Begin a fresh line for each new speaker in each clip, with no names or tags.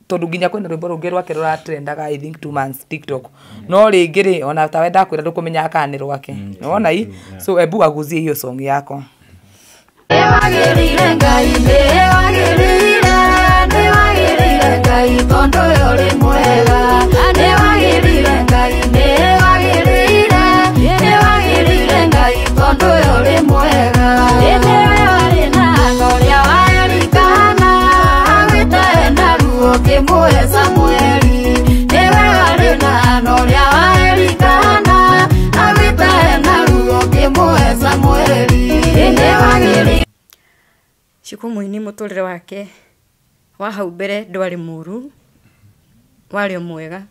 Tondu nginya kwina rwimbo rũngĩ rwake rũratrendaga, I think 2 months TikTok, no rĩngĩ rĩ, ona tawe ndakwĩra ndũkũmenya kana nĩ rwake. Nĩwona i so ebu aguzie hiyo song yako.
Nĩwagĩrĩire Ngai, nĩwagĩrĩire, nĩwagĩrĩire Ngai tondũ we ũrĩ mwega. Nĩwagĩrĩire Ngai, nĩwagĩrĩire, nĩwagĩrĩire Ngai tondũ we ũrĩ mwega. Nĩwe warĩ na Hana ũrĩa wa Elikana, agwĩte na ruo ũkĩmũhe Samueli. Nĩwe warĩ na Hana ũrĩa wa Elikana, agwĩte na ruo ũkĩmũhe Samueli. Nĩwagĩrĩire.
Shiko Mũini mũtũrĩre wake wa hau mbere ndwarĩ mũru, warĩ o mwega,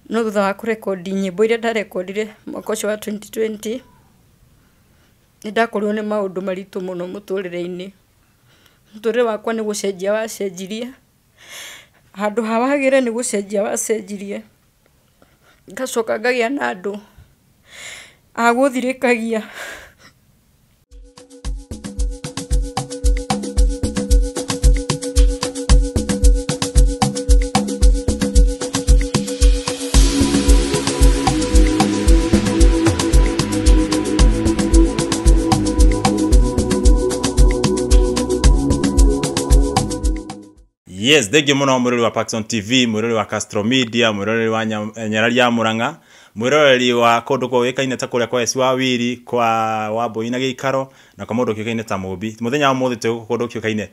no thutha wa kũrekondi nyĩmbo iria ndarekondire mwaka ũcio wa 2020, nĩ ndakorirwo nĩ maũndũ maritũ mũno mũtũrĩre-inĩ. Mũtũrĩre wakwa nĩ gũcenjia wacenjirie, handũ ha wagĩre nĩ gũcenjia wacenjirie. Ngacoka ngagĩa na andũ a gũthirĩkagia.
Yes, thengiũ mũno mwĩroreri wa Paxson TV, mwĩroreri wa Castro Media, mwĩroreri wa Nyarari ya Murang'a, mwĩroreri wa kũndũ kũĩkaine ta kũrĩa kwa Esi wa Wiri, kwa Wambui na Gĩikaro, na kwa mũndũ kĩũkaine ta Mũmbi. Mũthenya wa ũmũthĩ twĩ gũkũ kũndũ kĩũkaine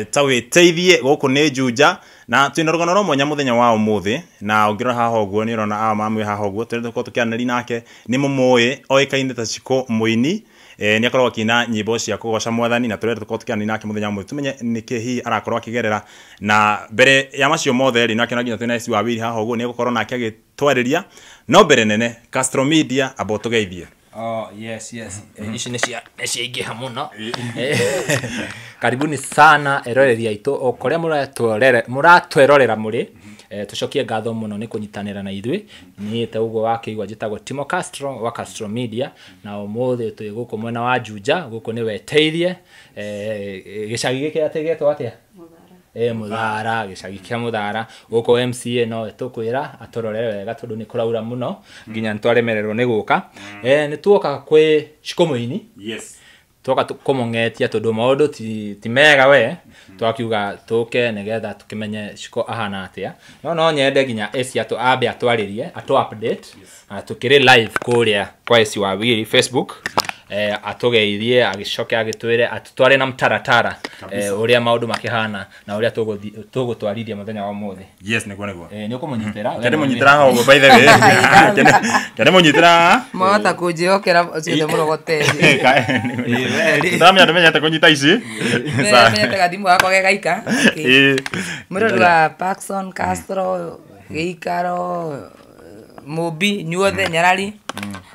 ta wĩteithie, gũkũ nĩ Juja, na twĩna rũgano rwa mwanya mũthenya wa ũmũthĩ. Na ũngĩrora haha ũguo nĩ ũrona aya mamwe haha ũguo tũrĩa tũkorwo tũkĩaranĩria nake nĩ mũmũĩ, oĩkaine ta Shiko Mũini. Nĩ akoragwo akĩina nyĩmbo cia kũgoca mwathani, na tũrenda tũkorwo tũkĩaranĩria nake mũthenya wa ũmũthĩ tũmenye nĩkĩ hihi arakorwo akĩgerera. Na mbere ya macio mothe rĩ, nake no nginya twĩna Esi wa Wiri haha ũguo, nĩ egũkorwo nake agĩtwarĩria. No mbere nene, Castro Media, amba ũtũgeithie.
Oh, yes. Ici nĩ ciaingĩha mũno. Karibuni sana eroreri aitũ o kũrĩa mũratwerorera mũrĩ. Tũcokie ngatho mũno nĩ kũnyitanĩra na ithuĩ. Niĩ ta ũguo wakĩigua njĩtagwo Timo Castro wa Castro Media, na ũmũthĩ twĩ gũkũ mwena wa Juja, gũkũ nĩ Weteirie. Gĩcagi gĩkĩ atĩ gĩetwo atĩa? Muthara, gĩcagi kĩa Muthara. Gũkũ MCA no tũkwĩra atũrore wega tondũ nĩ kũraura mũno nginya nĩ twaremererwo nĩ gũka. Nĩ tuoka kwĩ Shiko Mũini. Twoka kũmũng'etia tondũ maũndũ ti mega, we twakiuga tũke nĩgetha tũkĩmenye Shiko ahana atĩa. No nyende nginya Esi ambe atwarĩrie, atũ update. Na tũkĩrĩ live kũrĩa kwa Esi wa Wiri Facebook, atũgeithie, agĩcoke agĩtwĩre atũtware na mtaratara ũrĩa maũndũ makĩhana na ũrĩa tũgũtwarithia mũthenya wa ũmũthĩ.
Yes, nĩguo.
Nĩ ũkũmũnyitĩra?
Kende mũnyitĩra haha ũguo, by the way kende mũnyitĩra haha.
Mwahota kũnjĩhokera ciothe mũrogotete.
Ndamenya ndũmenyete kũnyita ici.
Menyete gathimũ gakwa ge gaika. Mwĩrori wa Paxson, Castro, Gĩikaro, Mũmbi, nyuothe Nyarari,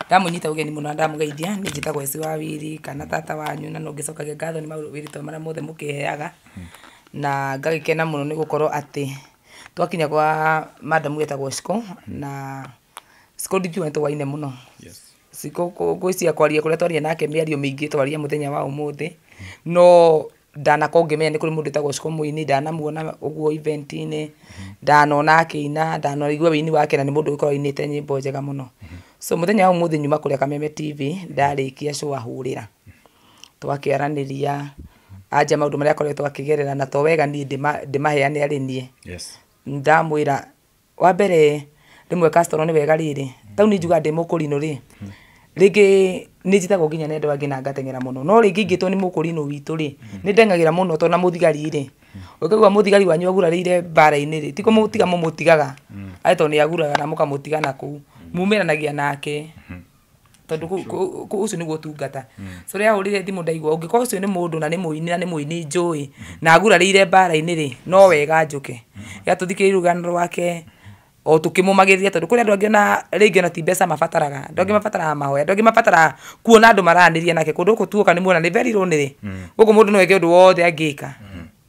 ndamũnyita ũgeni mũno na ndamũgeithia. Nĩ njĩtagwo Esi wa Wiri kana tata wanyu, na no ngĩcokagia ngatho nĩ mawĩrito marĩa mothe mũkĩheaga, na ngagĩkena mũno nĩ gũkorwo atĩ twakinya kwa madam wetagwo Shiko. Na Shiko ndingiuga nĩ tũwaine mũno. Shiko ngwĩciria kwaria kũrĩa twaria nake, mĩario mĩingĩ twaria mũthenya wa ũmũthĩ, no ndanakorwo ngĩmenya nĩ kũrĩ mũndũ wĩtagwo Shiko Mũini. Ndanamuona ũguo event-inĩ, ndanona akĩina, ndanaigua wĩini wake, na nĩ mũndũ ũgĩkorwo ainĩte nyĩmbo njega mũno. So mũthenya wa ũmũthĩ nyuma kũrĩa Kameme TV, ndarĩkia show ahũrĩra, twakĩaranĩria, anja maũndũ marĩa akoretwo akĩgerera, na to wega niĩ ndĩmaheane arĩ niĩ. Ndamwĩra wa mbere rĩmwe Castro nĩ wega rĩrĩ tau nĩ njugaga ndĩ mũkũrinũ rĩ, rĩngĩ nĩ njĩtagwo nginya nĩ andũ angĩ na ngateng'era mũno, no rĩngĩ ingĩtwo nĩ mũkũrinũ witũ rĩ, nĩ ndeng'agĩra mũno, tondũ na mũthigari rĩ, ũngĩigua mũthigari wanyu agurarĩire mbara-inĩ rĩ, ti kũmũtiga mũmũtigaga atĩ tondũ nĩ aguraga na mũkamũtiga na kũu mumĩranagia nake, tondũ ũcio nĩguo ũtungata. So rĩrĩa ahũrire thimũ ndaigua ũngĩkorwo ũcio nĩ mũndũ na nĩ mũini, na nĩ mũini njũĩ na agurarĩire mbara-inĩ rĩ, no wega njũke gatũthikĩrĩrie rũgano rwake o tũkĩmũmagĩrĩria, tondũ kũrĩ andũ angĩ ona rĩngĩ ona ti mbeca mabataraga, andũ angĩ mabataraga mahoya, andũ angĩ mabataraga kuona andũ maranĩria nake. Kũndũ gũkũ tuoka nĩ muona nĩ very lonely. Gũkũ mũndũ no eke ũndũ wothe angĩka.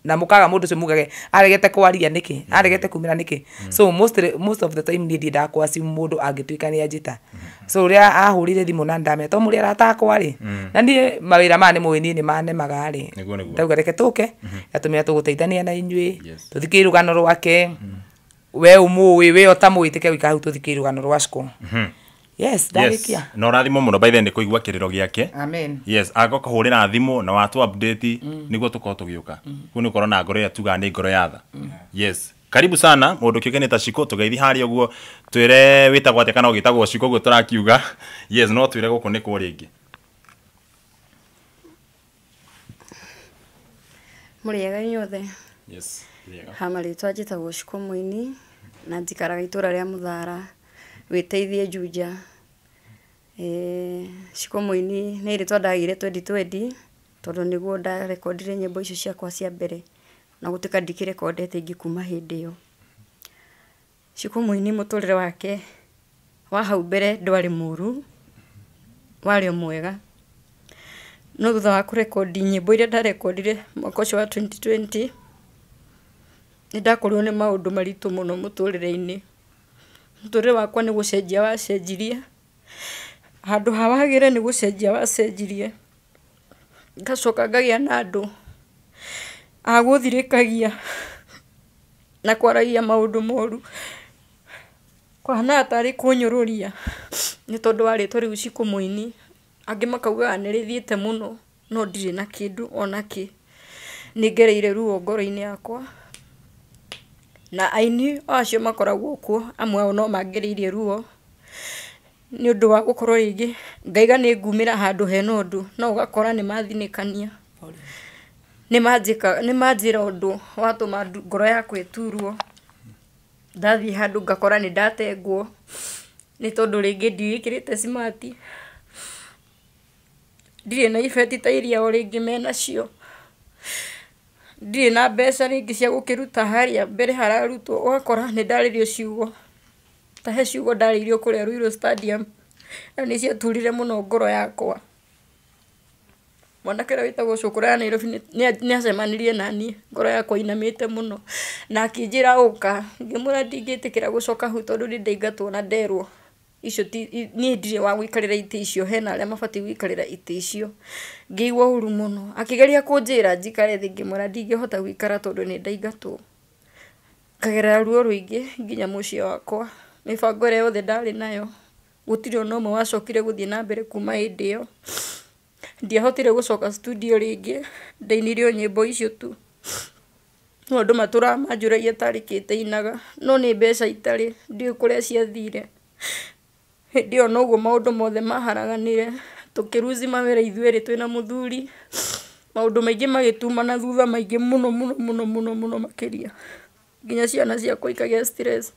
Na mũkaga mũndũ ũcio mugage aregete kwaria nĩkĩ, aregete kumĩra nĩkĩ. So most of the time niĩ ndiendaga kwa simu mũndũ angĩtuĩka nĩ anjĩta. So ũrĩa ahũrire thimũ na ndamenya to mũrĩ arata akwa rĩ, na niĩ mawĩra maya nĩ mũĩ niĩ nĩ manemaga rĩ,
Nĩguo, nĩguo.
Ndauga reke tũke gatũmĩra tũgũteithania na inyuĩ,
Yes.
tũthikĩrĩrie rũgano rwake. We ũmũĩ, we ũtamũĩ, tĩke gũikara hau tũthikĩrĩrie rũgano rwa Shiko. Yes, ndarĩkia.
Na ũrathimwo mũno by the way nĩ kũigua kĩrĩro gĩake.
Amen.
Yes, agũkũhũrĩra thimũ na watu update nĩguo tũkorwo tũgĩũka. Kũu nĩ ũkorwo na ngoro ĩrĩa tugaga nĩ ngoro ya tha. Yes. Karibu sana mũndũ kĩũke nĩ ta Shiko, tũgeithi harĩa ũguo, twĩre wĩtagwo atĩa kana ũgĩtagwo Shiko ũguo tũrakiuga. Yes, no twĩre gũkũ nĩ kũ rĩngĩ.
Mũrĩega inyuothe.
Yes, rĩega.
Ha marĩtwa njĩtagwo Shiko Mũini na njikaraga itũra rĩa Mũthara, wĩteithie Juja. Shiko Mũini nĩ rĩtwa ndagĩire 2020 tondũ nĩguo ndarekondire nyĩmbo icio ciakwa cia mbere na gũtuĩka ndikĩrekondete ingĩ kuma hĩndĩ ĩyo. Shiko Mũini mũtũrĩre wake wa hau mbere ndwarĩ mũru, warĩ o mwega. No thutha wa kũrekondi nyĩmbo iria ndarekondire mwaka ũcio wa 2020, nĩ ndakorirwo nĩ maũndũ maritũ mũno mũtũrĩre-inĩ. Mũtũrĩre wakwa nĩ gũcenjia wacenjirie, handũ ha wagĩre nĩ gũcenjia wacenjirie. Ngacoka ngagĩa na andũ a gũthirĩkagia na kwaragia maũndũ moru, kũhanaga tarĩ kũnyũrũria nĩ tondũ wa rĩtwa rĩu Shiko Mũini. Angĩ makaugaga nĩ rĩthiĩte mũno, no ndirĩ na kĩndũ ona kĩ. Nĩ ngereire ruo ngoro-inĩ yakwa, na aini o acio makoragwo kuo amwe ao no mangereirie ruo nĩ ũndũ wa gũkorwo rĩngĩ ngaiga nĩ ngumĩra handũ hena ũndũ, no ũgakora nĩ mathinĩkania, nĩ manjĩka, nĩ manjĩra ũndũ watũma ngoro yakwa ĩturwo. Ndathiĩ handũ ngakora nĩ ndatengwo nĩ tondũ rĩngĩ ndiĩkĩrĩte smart, ndirĩ na ibeti ta iria o rĩngĩ menacio, ndirĩ na mbeca rĩngĩ cia gũkĩruta harĩa mbere hararutwo. Ũgakora nĩ ndarĩrio ciugo, ta he ciugo ndarĩirio kũrĩa Ruiru Stadium na nĩ ciaturire mũno ngoro yakwa. Mwanake ũrĩa wĩtagwo Cũkũrũ ya Nairobi nĩ acemanirie naniĩ ngoro yakwa inamĩte mũno na akĩnjĩra ũka, ngĩmwĩra ndingĩtĩkĩra gũcoka hau tondũ nĩ ndaingatwo na nderwo icio ti, niĩ ndirĩ wa gũikarĩra itĩ icio, hena arĩa mabatiĩ gũikarĩra itĩ icio. Ngĩigua ũru mũno, akĩgeria kũnjĩra njikare thĩ, ngĩmwĩra ndingĩhota gũikara tondũ nĩ ndaingatwo. Ngagerera ruo rũingĩ nginya mũciĩ wakwa, mĩbango ĩrĩa yothe ndarĩ nayo gũtirĩ ona ũmwe wacokire gũthiĩ na mbere kuma hĩndĩ ĩyo. Ndiahotire gũcoka studio rĩngĩ, ndainire o nyĩmbo icio tu. No andũ matũraga manjũragia tarĩ kĩ itainaga, no nĩ mbeca itarĩ, ndiũĩ kũrĩa ciathire. Hĩndĩ ĩyo noguo maũndũ mothe maharaganire, tũkĩruci mawĩra ithuerĩ twĩna mũthuri, maũndũ maingĩ magĩtuma na thutha maingĩ mũno mũno mũno mũno mũno makĩria. Nginya ciana ciakwa ikagĩa stress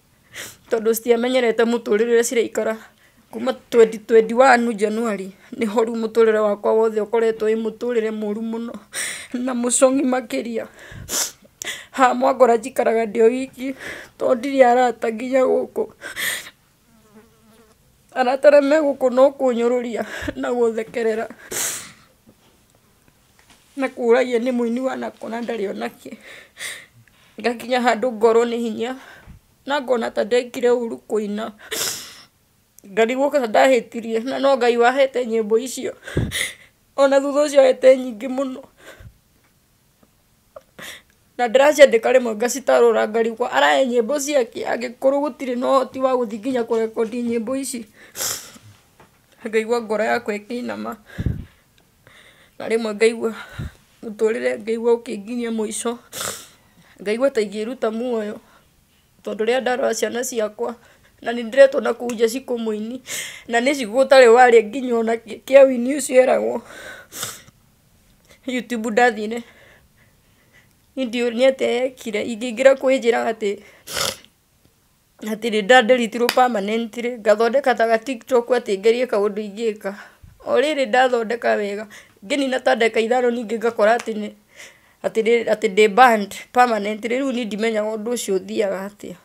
tondũ citiamenyerete mũtũrĩre ũrĩa ciraikara. Kuma 2021 January nĩho rĩu mũtũrĩre wakwa wothe ũkoretwo wĩ mũtũrĩre mũru mũno na mũcong'i makĩria. Haha mwangora njikaraga ndĩ o wiki tondũ ndirĩ arata nginya gũkũ. Arata arĩa me gũkũ no kũnyũrũria na gũthekerera na kũragia nĩ mũini wa nakũ na ndarĩ onakĩ. Ngakinya handũ ngorwo nĩ hinya na ngona ta ndekire ũru kũina, ngarigwo kana ndahĩtirie, na no Ngai wahete nyĩmbo icio, ona thutha ũcio ahete nyingĩ mũno. Na ndĩraciandĩka rĩmwe ngacitarũra ngarigwo arahe nyĩmbo ciake angĩkorwo gũtirĩ na ũhoti wa gũthiĩ nginya kũrekondi nyĩmbo ici. Ngaigua ngoro yakwa ĩkĩinama, na rĩmwe ngaigua mũtũrĩre ngaigua ũkĩnginyia mũico, ngaigua ta ingĩruta muoyo tondũ rĩrĩa ndarora ciana ciakwa na nĩ ndĩretwo na kũu nja Shiko Mũini na nĩ ciugo ũtarĩ warĩa nginya ona kĩa wini ũcio eragwo. YouTube ndathire ndiũĩ nĩ atĩa yekire, ingĩingĩra kwĩnjĩra atĩ nĩ ndanderitirwo permanently, ngathondeka ta ga TikTok atĩ ngerie kaũndũ ingĩka. O rĩrĩ ndathondeka wega, ngĩnina ta ndagĩka 5 ningĩ ngakora atĩ atĩ ndĩ banned permanently. Rĩu niĩ ndimenyaga ũndũ ũcio ũthiaga atĩa.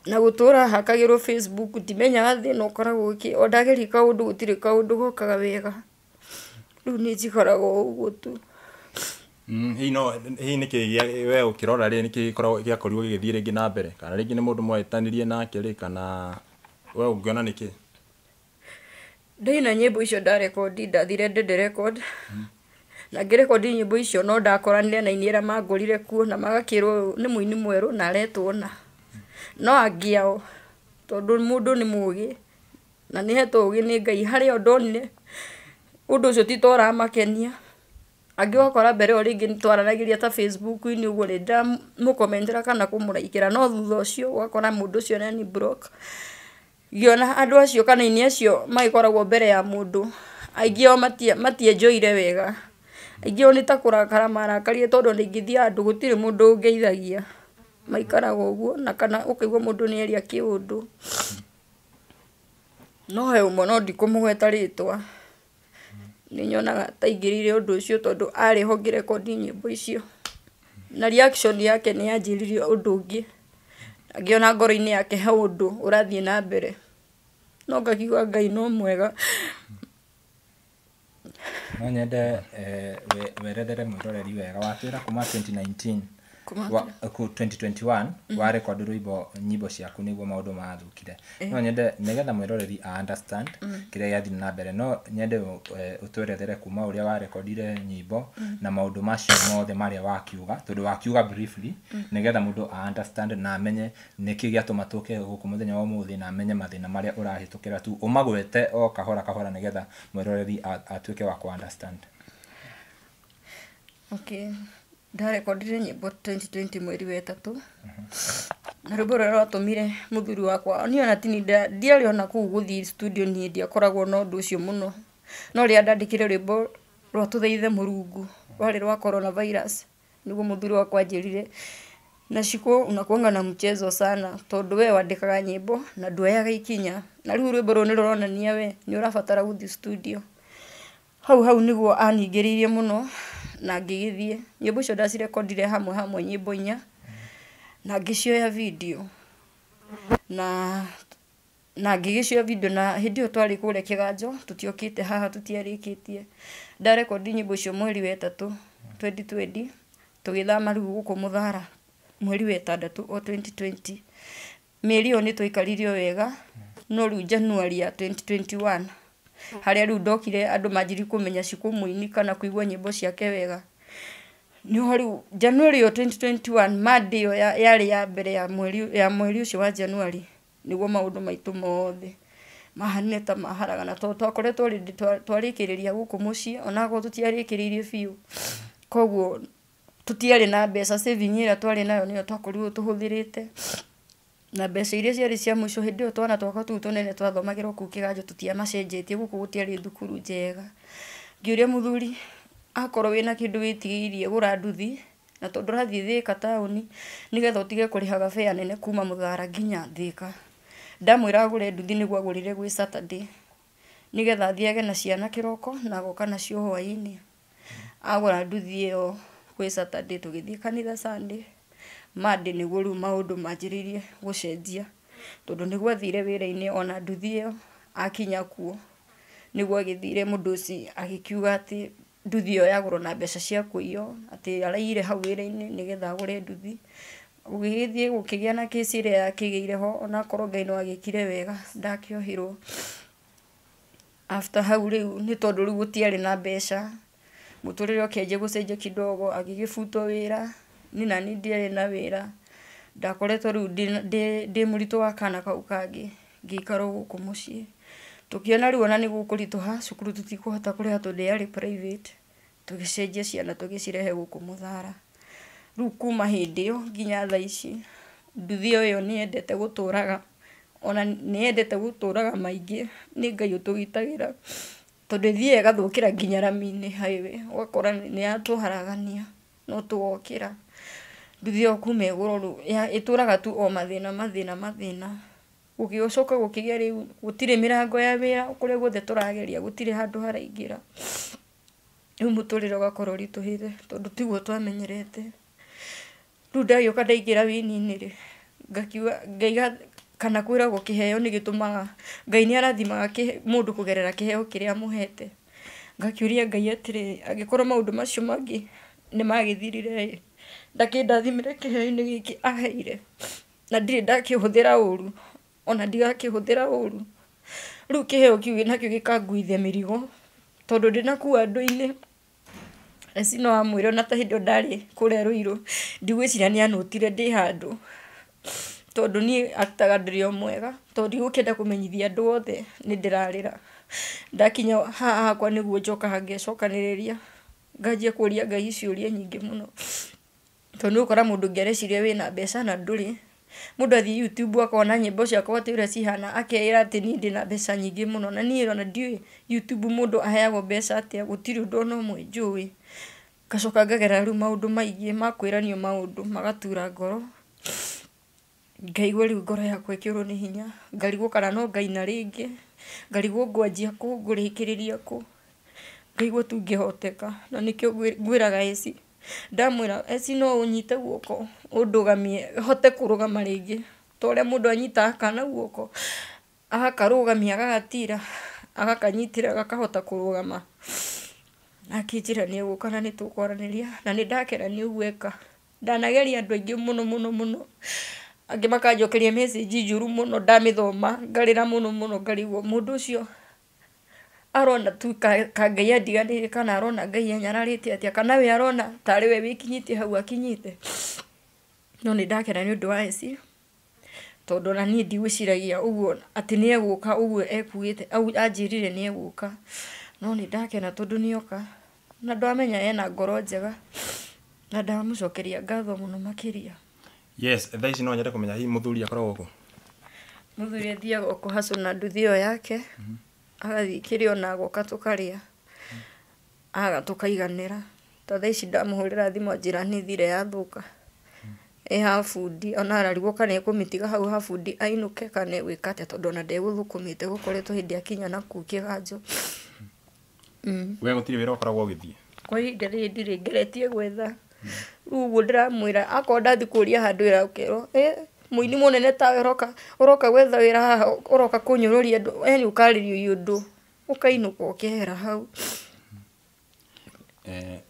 Na gũtũra hakagĩrwo Facebook ndimenyaga thĩna ũkoragwo ũkĩ, o ndageria kaũndũ gũtirĩ kaũndũ gokaga wega. Rĩu niĩ njikaraga o ũguo tu.
Hihi no hihi nĩkĩ we ũkĩrora rĩ, nĩkĩ gĩkoragwo gĩakorirwo gĩgĩthiĩ rĩngĩ na mbere, kana rĩngĩ nĩ mũndũ mwahĩtanirie nake rĩ, kana we ũngĩona nĩkĩ?
Ndaina nyĩmbo icio ndarekondi, ndathire Ndede record na ngĩrekondi nyĩmbo icio, no ndakoranire na aini arĩa mangorire kuo na magakĩrwo nĩ mũini mwerũ na aretwo na no angĩ ao, tondũ mũndũ nĩ mũgĩ na nĩ hetwo ũgĩ nĩ Ngai, harĩ o ndonire ũndũ ũcio ti ta ũramakenia. Angĩ ũgakora mbere ĩyo rĩngĩ nĩ twaranagĩria ta Facebook-inĩ ũguo rĩ, ndĩramũkomentera kana kũmũraikĩra, no thutha ũcio ũgakora mũndũ ũcio nĩ ani block. Ngĩona andũ acio kana aini acio magĩkoragwo mbere ya mũndũ, aingĩ ao matienjoire wega, aingĩ ao nĩ ta kũrakara marakarire, tondũ ona ingĩthiĩ handũ gũtirĩ mũndũ ũngeithagia, maikaraga ũguo, na kana ũkaigua mũndũ nĩ aria kĩũndũ. No he ũmwe no ndikũmũgweta rĩtwa, nĩ nyonaga ta aingĩrĩire ũndũ ũcio, tondũ arĩ ho ngĩrekondi nyĩmbo icio na reaction yake nĩ yanjĩririe ũndũ ũngĩ, ngĩona ngoro-inĩ yake he ũndũ ũrathiĩ na mbere, no ngakiuga Ngai no mwega.
No nyende werethere mwĩroreri wega, watwĩra kuma 2019
Kuma
2021 wa record rwĩmbo nyimbo ciaku nĩguo maũndũ mathũkire. No nyende nĩgetha mwĩroreri a understand kĩrĩa gĩathiĩ na mbere, no nyende ũtwerethere kuma ũrĩa warekondire nyimbo na maũndũ macio mothe marĩa wakiuga, tondũ wakiuga briefly, nĩgetha mũndũ a understand na amenye nĩkĩ gĩatũma tũke gũkũ mũthenya wa ũmũthĩ, na amenye mathĩna marĩa ũrahĩtũkĩra tu ũmagwete o kahora kahora, nĩgetha mwĩroreri atuĩke wa kũ understand.
Okay. Ndarekondire nyĩmbo 2020 mweri wa ĩtatũ, na rwĩmbo rũrĩa rwatũmire mũthuri wakwa niĩ ona tini ndiarĩ ona kũu gũthiĩ studio, niĩ ndiakoragwo na ũndũ ũcio mũno, no rĩrĩa ndandĩkire rwĩmbo rwa tũthaithe Mũrungu rwarĩ rwa coronavirus, nĩguo mũthuri wakwa anjĩrire, na Shiko unakuanga na mchezo sana, tondũ we wandĩkaga nyĩmbo na nduoyaga ikinya, na rĩu rwĩmbo rũrũ nĩ rũronania we nĩ ũrabatara gũthiĩ studio. Hau hau nĩguo aningĩrĩirie mũno na ngĩgĩthiĩ. Nyĩmbo icio ndacirekondire hamwe hamwe nyĩmbo inya na ngĩcioya video na ngĩgĩcioya video, na hĩndĩ ĩyo twarĩ kũrĩa kĩganjo, tũtiokĩte haha, tũtiarĩkĩtie. Ndarekondi nyĩmbo icio mweri wa ĩtatũ 2020, tũgĩthama rĩu gũkũ Mũthara mweri wa ĩtandatũ o 2020. Mĩeri ĩyo nĩ twaikarire o wega, no rĩu January ya 2021 harĩa rĩu ndokire andũ manjirie kũmenya Shiko mũini kana kũigua nyĩmbo ciake wega, nĩho rĩu January ĩyo 2021, Monday ĩyo yarĩ ya mbere ya mweri ũcio wa January, nĩguo maũndũ maitũ mothe mahanire ta maharagana, tondũ twakoretwo already twarĩkĩrĩria gũkũ mũciĩ, onakorwo tũtiarĩkĩrĩirie biũ, koguo tũtiarĩ na mbeca, saving ĩrĩa twarĩ nayo nĩyo twakorirwo tũhũthĩrĩte, na mbeca iria ciarĩ cia mũico hĩndĩ ĩyo twana twakwa tũu tũnene twathomagĩra kũu kĩganjo tũtiamacenjetie, gũkũ gũtiarĩ thukuru njega. Ngĩũria mũthuri, akorwo wĩna kĩndũ wĩtigĩirie gũra nduthi, na tondũ ũrathiĩ Thĩka taũni, nĩgetha ũtige kũrĩhaga fare nene kuma Mũthara nginya Thĩka. Ndamwĩra agũre nduthi nĩguo agũrire gwĩ Saturday, nĩgetha athiage na ciana kĩroko na agoka nacio hwaĩ-inĩ. Agũra nduthi ĩyo gwĩ Saturday, tũgĩthiĩ kanitha Sunday. Monday nĩguo rĩu maũndũ manjĩrĩirie gũcenjia, tondũ nĩguo athire wĩra-inĩ ona nduthi ĩyo akinya kuo, nĩguo agĩthire mũndũ ũcio agĩkiuga atĩ nduthi ĩyo yagũrwo na mbeca cia kũiywo, atĩ araiyire hau wĩra-inĩ nĩgetha agũre nduthi. Gũgĩgĩthiĩ gũkĩgĩa na kĩci ĩrĩa yakĩgĩire ho, onakorwo Ngai no agĩkire wega ndakĩohirwo. After hau rĩu nĩ tondũ rĩu gũtiarĩ na mbeca, mũtũrĩre ũkĩanjia gũcenjia kidogo, agĩgĩbutwo wĩra, niĩ nani ndiarĩ na wĩra, ndakoretwo rĩu ndĩ mũritũ wa kana kau kangĩ, ngĩikara o gũkũ mũciĩ. Tũkĩona rĩu ona nĩ gũkũritũha, cukuru tũtikũhota kũrĩha tondũ yarĩ private, tũgĩcenjia ciana tũgĩcirehe gũkũ Mũthara. Rĩu kuma hĩndĩ ĩyo nginya thaa ici, nduthi ĩyo nĩ yendete gũtũraga, ona nĩ yendete gũtũraga maingĩ, nĩ Ngai ũtũgitagĩra, tondũ ĩthiaga ĩgathũkĩra nginya rami-inĩ highway, ũgakora nĩ yatũharagania no tũgokĩra. Nduthi ĩyo kuma ĩgũrwo rĩu ĩtũraga tu o mathĩna mathĩna mathĩna. Gũgĩcoka gũkĩgĩa rĩu gũtirĩ mĩrango ya wĩra, kũrĩa guothe tũrageria gũtirĩ handũ haraingĩra. Rĩu mũtũrĩre ũgakorwo ũritũhĩte tondũ tiguo twamenyerete. Rĩu ndagĩũka ndaingĩra wĩini-inĩ rĩ, ngakiuga ngaiga kana kwĩragwo kĩheo nĩ gĩtũmaga Ngai nĩ arathimaga mũndũ kũgerera kĩheo kĩrĩa amũhete. Ngakĩũria Ngai atĩrĩrĩ, angĩkorwo maũndũ macio mangĩ Nĩ magĩthirire ĩ, ndakĩndathimire kĩheo-inĩ gĩkĩ aheire, na ndirĩ ndakĩhũthĩra ũru, ona ndigakĩhũthĩra ũru. Rĩu kĩheo kĩu nakĩo gĩkanguithia mĩrigo, tondũ ndĩnakua andũ-inĩ. Eci no amwĩre ona ta hĩndĩ ĩyo ndarĩ kũrĩa Rũirũ, ndigwĩciria nĩ anũtire ndĩ handũ, tondũ niĩ aktaga ndĩrĩ o mwega, tondũ ndigũkĩenda kũmenyithia andũ othe nĩ ndĩrarĩra. Ndakinya haha hakwa nĩguo njokaga ngecokanĩrĩria, nganjia kũria Ngai ciũria nyingĩ mũno, tondũ nĩ ũgũkora mũndũ ũngĩ areciria wĩna mbeca na ndũrĩ. Mũndũ athiĩ YouTube akona nyĩmbo ciakwa atĩ ũrĩa cihana, akeĩra atĩ niĩ ndĩna mbeca nyingĩ mũno, na niĩ ona ndiũĩ YouTube mũndũ aheagwo mbeca atĩa, gũtirĩ ũndũ ona ũmwe njũĩ. Ngacoka ngagerera rĩu maũndũ maingĩ ma kwĩranio maũndũ magatura ngoro, ngaigua rĩu ngoro yakwa ĩkĩũrwo nĩ hinya, ngarigwo kana no ngaina rĩngĩ, ngarigwo ngwanjia kũ ngũrĩkĩrĩria kũ, ngaigua tu ngĩhoteka. Na nĩkĩo ngwĩraga Eci, ndamwĩra Eci no ũnyite guoko ũndũgamie hote kũrũgama rĩngĩ, ta ũrĩa mũndũ anyitaga kana guoko agakarũgamia agagatira agakanyitĩrĩra gakahota kũrũgama. Akĩnjĩra nĩ egũka na nĩ tũkwaranĩria, na nĩ ndakena nĩ ũguo eka. Ndanageria andũ aingĩ mũno mũno mũno, angĩ makanjokeria message njũru mũno, ndamĩthoma ngarĩra mũno mũno, ngarigwo mũndũ ũcio arona tu ka Ngai andiganĩirie, kana arona Ngai anyararĩte atĩa, kana we arona tarĩ we wĩkinyĩtie hau akinyĩte. No nĩ ndakena nĩ ũndũ wa Eci, tondũ ona niĩ ndigwĩciragia ũguo atĩ nĩ egũka ũguo ekugĩte, anjĩrire nĩ egũka. No nĩ ndakena tondũ nĩ oka, na ndamenya ena ngoro njega, na ndamũcokeria ngatho mũno makĩria.
Yes, thaa ici no nyende kũmenya hihi mũthuri akoragwo kũ?
Mũthuri athiaga o kũhacũ na nduthi ĩyo yake, agathiĩ kĩrĩa ona agoka tũkarĩa, aga tũkaiganĩra. Ta thaa ici ndamũhũrĩra thimũ anjĩra nĩ thire yathũka, ĩ ha bundi, ona ararigwo kana ekũmĩtiga hau ha bundi ainũke kana egwĩka atĩa, tondũ ona ndegũthũkũmĩte gũkoretwo hĩndĩ akinya nakũu kĩganjo.
We gũtirĩ wĩra ũkoragwo ũgĩthiĩ?
Kwa ihinda rĩrĩ ndirĩ ngeretie gwetha. Rĩu ũguo ndĩramwĩra akorwo ndathiĩ kũria handũ wĩra ũkerwo, mũini mũnene tawe ũroka gwetha wĩra haha, ũroka kũnyũrũria andũ, yani ũkarĩrio ũndũ, ũkainũka ũkehera hau.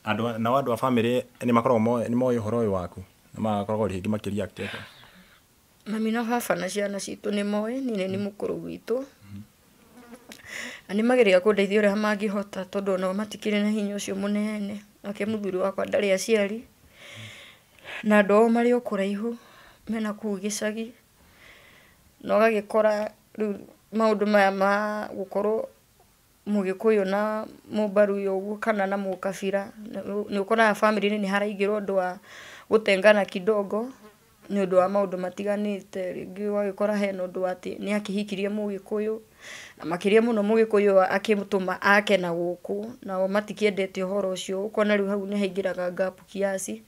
Andũ nao andũ a bamĩrĩ nĩ makoragwo nĩ moĩ ũhoro ũyũ waku? Nĩ makoragwo rĩngĩ makĩreact atĩa?
Mami na baba na ciana citũ nĩ moĩ, niĩ nĩ mũkũrũ gwitũ. Na nĩ mageragia kũndeithia ũrĩa mangĩhota, tondũ onao matikĩrĩ na hinya ũcio mũnene. Nake mũthuri wakwa ndarĩ aciari, na andũ ao marĩ o kũraihu, mena kũu gĩcagi. Na ũgagĩkora rĩu maũndũ maya ma gũkorwo mũgĩkũyũ na mũmbaruya ũguo kana na mũkabira, nĩ ũkoraga bamĩrĩ-inĩ nĩ haraingĩra ũndũ wa gũtengana kidogo, nĩ ũndũ wa maũndũ matiganĩte. Rĩngĩ ũgagĩkora hena ũndũ wa atĩ nĩ akĩhikirie mũgĩkũyũ, na makĩria mũno mũgĩkũyũ akĩmũtũma ake na gũkũ, nao matikĩendete ũhoro ũcio. Ũkona rĩu hau nĩ haingĩraga gap kiasi,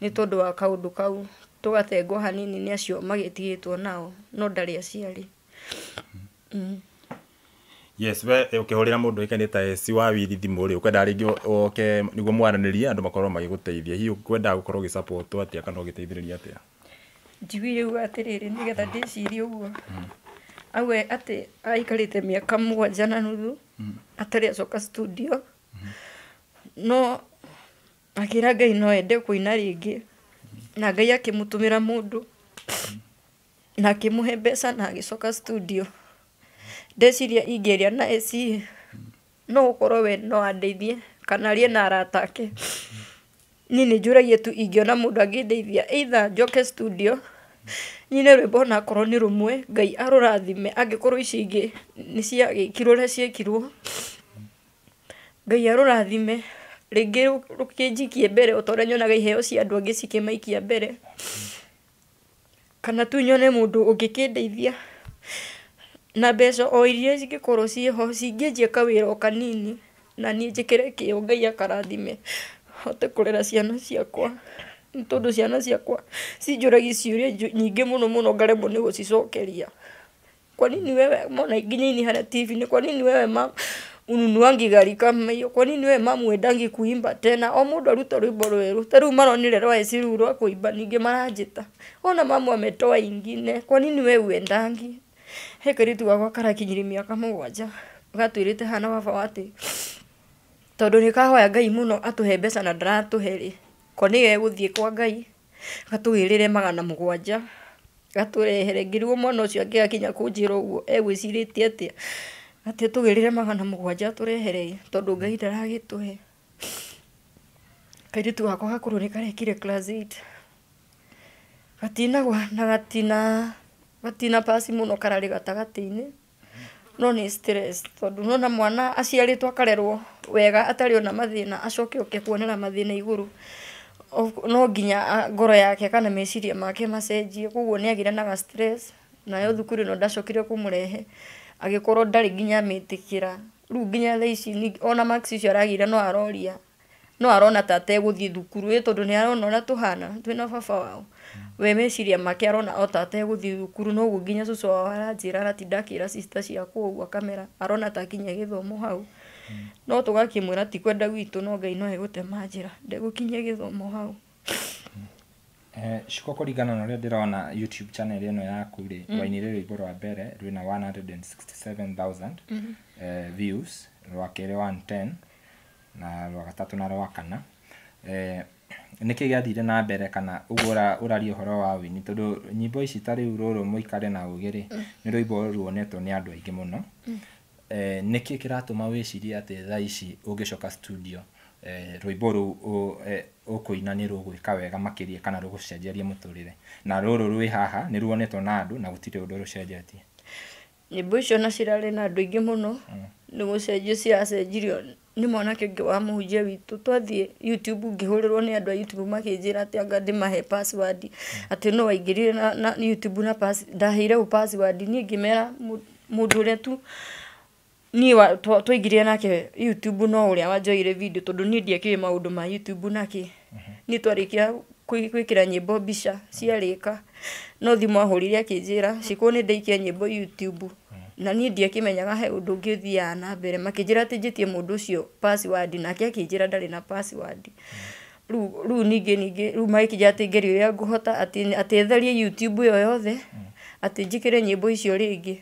nĩ tondũ wa kaũndũ kau, tũgatengwo hanini nĩ acio magĩtigĩtwo nao, no ndarĩ aciari.
Yes, we ũkĩhũrĩra mũndũ ũĩkaine ta Eci wa Wili thimũ rĩ, ũkwendaga rĩngĩ oke nĩguo mwaranĩrie andũ makorwo magĩgũteithia. Hihi ũkwendaga gũkorwo ũgĩsupport atĩa kana ũgĩteithĩrĩria atĩa?
Njiguire uga atĩrĩrĩ, nĩgetha ndĩcirie ũguo, auge atĩ aikarĩte mĩaka 7.5 atarĩ acoka studio, no akĩra Ngai no ende kũina rĩngĩ, na Ngai akĩmũtũmĩra mũndũ na akĩmũhe mbeca na agĩcoka studio. Ndeciria ingĩaria na Eci, no ũkorwo we no andeithie kana arie na arata ake. Niĩ nĩ njũragia tu ingĩona mũndũ angĩndeithia, either njoke studio nyine rwĩmbo onakorwo nĩ rũmwe, Ngai arũrathime, angĩkorwo ici ingĩ nĩ ciagĩkirwo ũrĩa ciekirwo, Ngai arũrathime, rĩngĩ rũkĩnjikie mbere o ta ũrĩa nyonaga iheo cia andũ angĩ cikĩmaikia mbere, kana tu nyone mũndũ ũngĩkĩndeithia na mbeca o iria cingĩkorwo ciĩho, cingĩnjia kawĩra o kanini, na niĩ njĩkĩre kĩo Ngai akarathime, hote kũrera ciana ciakwa, nĩ tondũ ciana ciakwa cinjũragia ciũria nyingĩ mũno mũno ngaremwo nĩ gũcicokeria. Kwa nini wewe mona nginya ini harĩa TV-inĩ, kwa nini wewe ma ununuangi gari kama hiyo, kwa nini wewe mamu wendangi kuimba tena? O mũndũ aruta rwĩmbo rwerũ, ta rĩu maronire rwa Eci rũu rwa kũimba, ningĩ maranjĩta, ona mamu ametoa ingine, kwa nini wewe uendangi? He kairĩtu gakwa karakinyirie mĩaka 7, gatwĩrĩte hana baba wa atĩ tondũ nĩ kahoya Ngai mũno atũhe mbeca na ndaratũhe rĩ, Ko nĩyo ĩgũthiĩ kwa Ngai gatũgĩrĩre 700 gatũrehere. Ngĩrigwo mwana ũcio angĩgakinya kũnjĩra ũguo egwĩcirĩtie atĩa, atĩ tũgĩrĩre 700 atũrehere, tondũ Ngai ndaragĩtũhe. Kairĩtu gakwa gakũrũ nĩ karekire class 8, gatinagwa na gatina pasi mũno, kararĩ gatagatĩ-inĩ, no nĩ stress tondũ nona mwana aciarĩtwo akarerwo wega atarĩ ona mathĩna, acoke oke kuonera mathĩna igũrũ, no nginya ngoro yake kana meciria make macenjie. Koguo nĩ agĩire na ga stress, nayo thukuru ĩno ndacokire kũmũrehe, agĩkorwo ndarĩ nginya amĩtĩkĩra. Rĩu nginya thaa ici ona marks icio aragĩire no aroria, no arona ta ategũthiĩ thukuru, ĩ tondũ nĩ arona ũrĩa tũhana twĩna baba wao, we meciria make arona o ta ategũthiĩ thukuru. Noguo nginya cũcũ wao aranjĩra, aratinda akĩra sister ciakwa ũguo, akamera arona ta akinyia gĩthomo hau. No tũgakĩmwĩra ti kwenda gwitũ, no Ngai no egũtema njĩra ndegũkinyia gĩthomo hau.
Shiko, kũringana na ũrĩa ndĩrona YouTube channel ĩno yaku rĩ, wainire rwĩmbo rwa mbere rwĩna 167,000 views, rwa kerĩ 110, na rwa gatatũ na rwa kana. Nĩkĩ gĩathire na mbere kana ũguo ũraria ũhoro wa wĩini, tondũ nyĩmbo ici ta rĩu rũrũ mũikare na ũgĩ rĩ, nĩ rwĩmbo ruonetwo nĩ andũ aingĩ mũno. Nĩkĩ kĩratũma wĩcirie atĩ thaa ici ũngĩcoka studio rwĩmbo rũu ũkũina nĩ rũgwĩka wega makĩria kana rũgũcenjeria mũtũrĩre, na rũrũ rwĩ haha nĩ ruonetwo na andũ na gũtirĩ ũndũ rũcenjetie?
Nyĩmbo icio na cirarĩ na andũ aingĩ mũno, nĩ gũcenjio ciracenjirio nĩ mwanake ũngĩ wa mũhunjia witũ. Twathiĩ YouTube ngĩhũrĩrwo nĩ andũ a YouTube makĩnjĩra atĩ anga ndĩmahe password, atĩ no waingĩrire na YouTube na ndaheire ũ password. Niĩ ngĩmera mũndũ ũrĩa tu niĩ twaingĩrire nake YouTube no ũrĩa wanjoire video, tondũ niĩ ndiakĩũĩ maũndũ ma YouTube nake. Niĩ twarĩkia gwĩkĩra nyĩmbo mbica ciarĩka, no thimũ ahũrire akĩnjĩra Shiko nĩ ndaikia nyĩmbo YouTube, na niĩ ndiakĩmenyaga he ũndũ ũngĩ ũthiaga na mbere. Makĩnjĩra atĩ njĩtie mũndũ ũcio password, nake akĩnjĩra ndarĩ na password. Rĩu ningĩ rĩu magĩkĩnjĩra atĩ ngerie ũrĩa ngũhota atĩ tharie YouTube ĩyo yothe, atĩ njĩkĩre nyĩmbo icio rĩngĩ.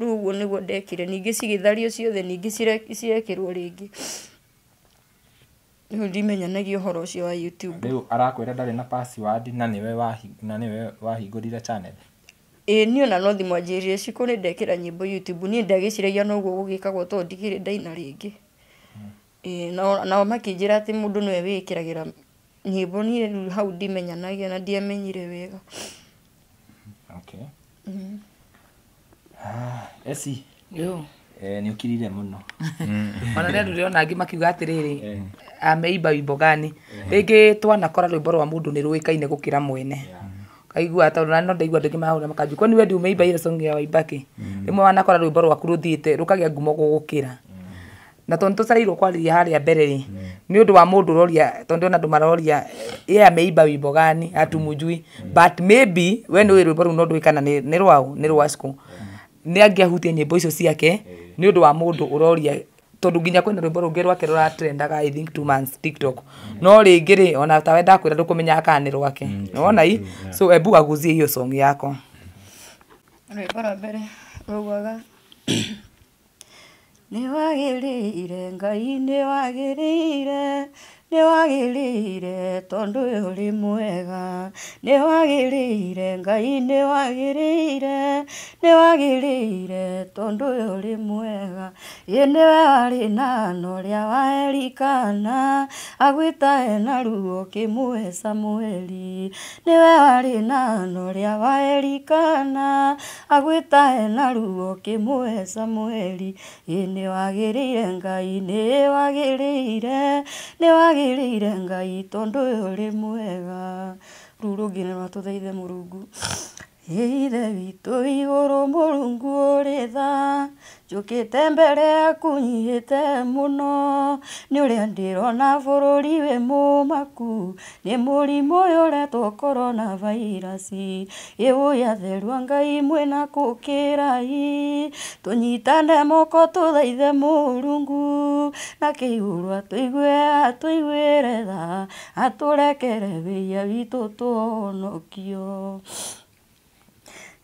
Rĩu ũguo nĩguo ndekire, ningĩ cigĩthario ciothe, ningĩ cirekĩrwo rĩngĩ. Rĩu ndimenyanagia ũhoro ũcio wa YouTube.
Rĩu arakwĩra ndarĩ na password na nĩwe wahingũrire channel?
Ĩĩ niĩ ona no thimũ anjĩrire Shiko nĩ ndekĩra nyĩmbo YouTube, niĩ ndagĩciragia noguo gũgĩkagwo tondũ ndikĩrĩ ndaina rĩngĩ. Ĩĩ nao makĩnjĩra atĩ mũndũ nĩwe wĩĩkĩragĩra nyĩmbo, niĩ rĩu hau ndimenyanagia na ndiamenyire wega.
Okay. Esi.
Yo.
Nĩ ũkirire mũno.
Ona nĩ andũ ndĩrona angĩ makiuga atĩrĩrĩ, ameimba wimbo gani. Rĩngĩ twanakora rwĩmbo rwa mũndũ nĩ rũĩkaine gũkĩra mwene. Kaigua tondũ no ndaigua andũ aingĩ marahũra makanjũria, kwani we ndiumeimba ile song ya Waibaki? Rĩmwe wanakora rwĩmbo rwaku rũthiĩte rũkagĩa ngumo gũgũkĩra. Na tondũ tũcereirwo kwarĩria harĩa mbere rĩ, nĩ ũndũ wa mũndũ ũroria, tondũ ndĩrona andũ maroria yeye ameimba wimbo gani, hatumjui. But maybe we nĩ ũĩ rwĩmbo rũu no ndũĩ kana nĩ rwaũ, nĩ rwa Shiko. Nĩ angĩahutia nyĩmbo icio ciake nĩ ũndũ wa mũndũ ũroria, tondũ nginya kwĩna rwĩmbo rũngĩ rwake rũratrendaga I think 2 months TikTok. No rĩngĩ rĩ, ona tawe ndakwĩra ndũkũmenyaga kana nĩ rwake. Nĩwona i? So ebu aguzie hiyo song yako.
Rwĩmbo rwa mbere rũgaga nĩ wagĩrĩire Ngai, nĩ wagĩrĩire, nĩ wagĩrĩire tondũ ũrĩ mwega, nĩ wagĩrĩire Ngai, nĩ wagĩrĩire, nĩ wagĩrĩire tondũ ũrĩ mwega. Ĩ nĩwe warĩ na ũrĩa wa Elikana agwĩta ena ruo ũkĩmũhe Samueli, nĩwe warĩ na ũrĩa wa Elikana agwĩta ena ruo ũkĩmũhe Samueli. Ĩ nĩ wagĩrĩire Ngai, nĩ wagĩrĩire, nĩ wagĩrĩire Ngai tondũ ũrĩ mwega. Rũu rũngĩ nĩ rwatũthaithe Mũrungu. Ithe witũ igũrũ Mũrungu ũrĩ tha, njũkĩte mbere yaku nyihĩte mũno, nĩ ũrĩa ndĩrona bũrũri wĩ mũmaku, nĩ mũrimũ ũyũ ũretwo corona virus. Ĩũĩ atheru a Ngai mwĩna kũkĩrai, tũnyitane moko tũthaithe Mũrungu, nake igũrũ atũigue atũiguĩre tha, atũrekere wĩhia witũ tũhonokio.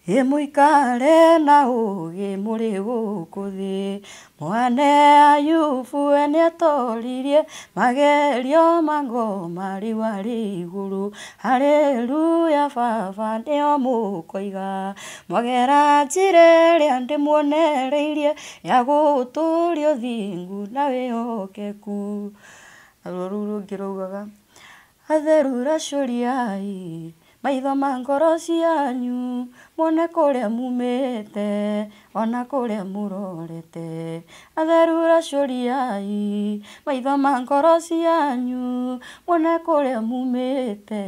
Ĩ mũikare na ũũgĩ mũrĩ gũkũ thĩ. Mwane Ayubu we nĩatoririe magerio ma ngoma rĩu arĩ igũrũ. Haleluya baba nĩo mũkoiga. Mwagera njĩra ĩrĩa ndĩmuonereirie ya gũtũria ũthingu na wĩhokeku. Naruo rũu rũngĩ raugaga atheru racũriai maitho ma ngoro cianyu muone kũrĩa mumĩte ona kũrĩa mũrorete. Atheru racũriai maitho ma ngoro cianyu muone kũrĩa mumĩte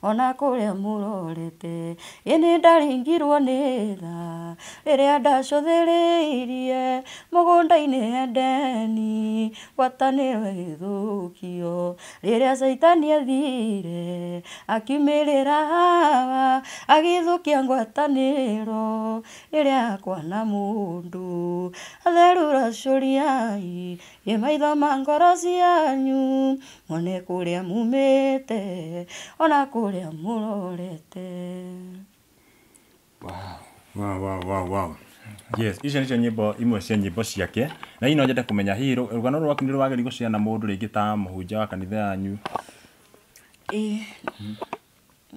ona kũrĩa mũrorete. Ĩ nĩ ndaringirwo nĩ tha rĩrĩa ndacũthĩrĩirie mũgũnda-inĩ Edeni ngwatanĩro ĩgĩthũkio. Rĩrĩa caitani athire akiumĩrĩra Hawa agĩthũkia ngwatanĩro ĩrĩa yakwa na mũndũ. Atheru racũriai ĩ maitho ma ngoro cianyu muone kũrĩa mumĩte ona kũrĩa mũrorete.
Wow, wow, wow, wow. Yes, icio nĩcio nyĩmbo imwe cia nyĩmbo ciake. Na hihi no nyende kũmenya hihi rũgano rwaku nĩ rwagĩrĩirwo gũciana na mũndũ rĩngĩ ta mũhunjia wa kanitha yanyu.
Ĩĩ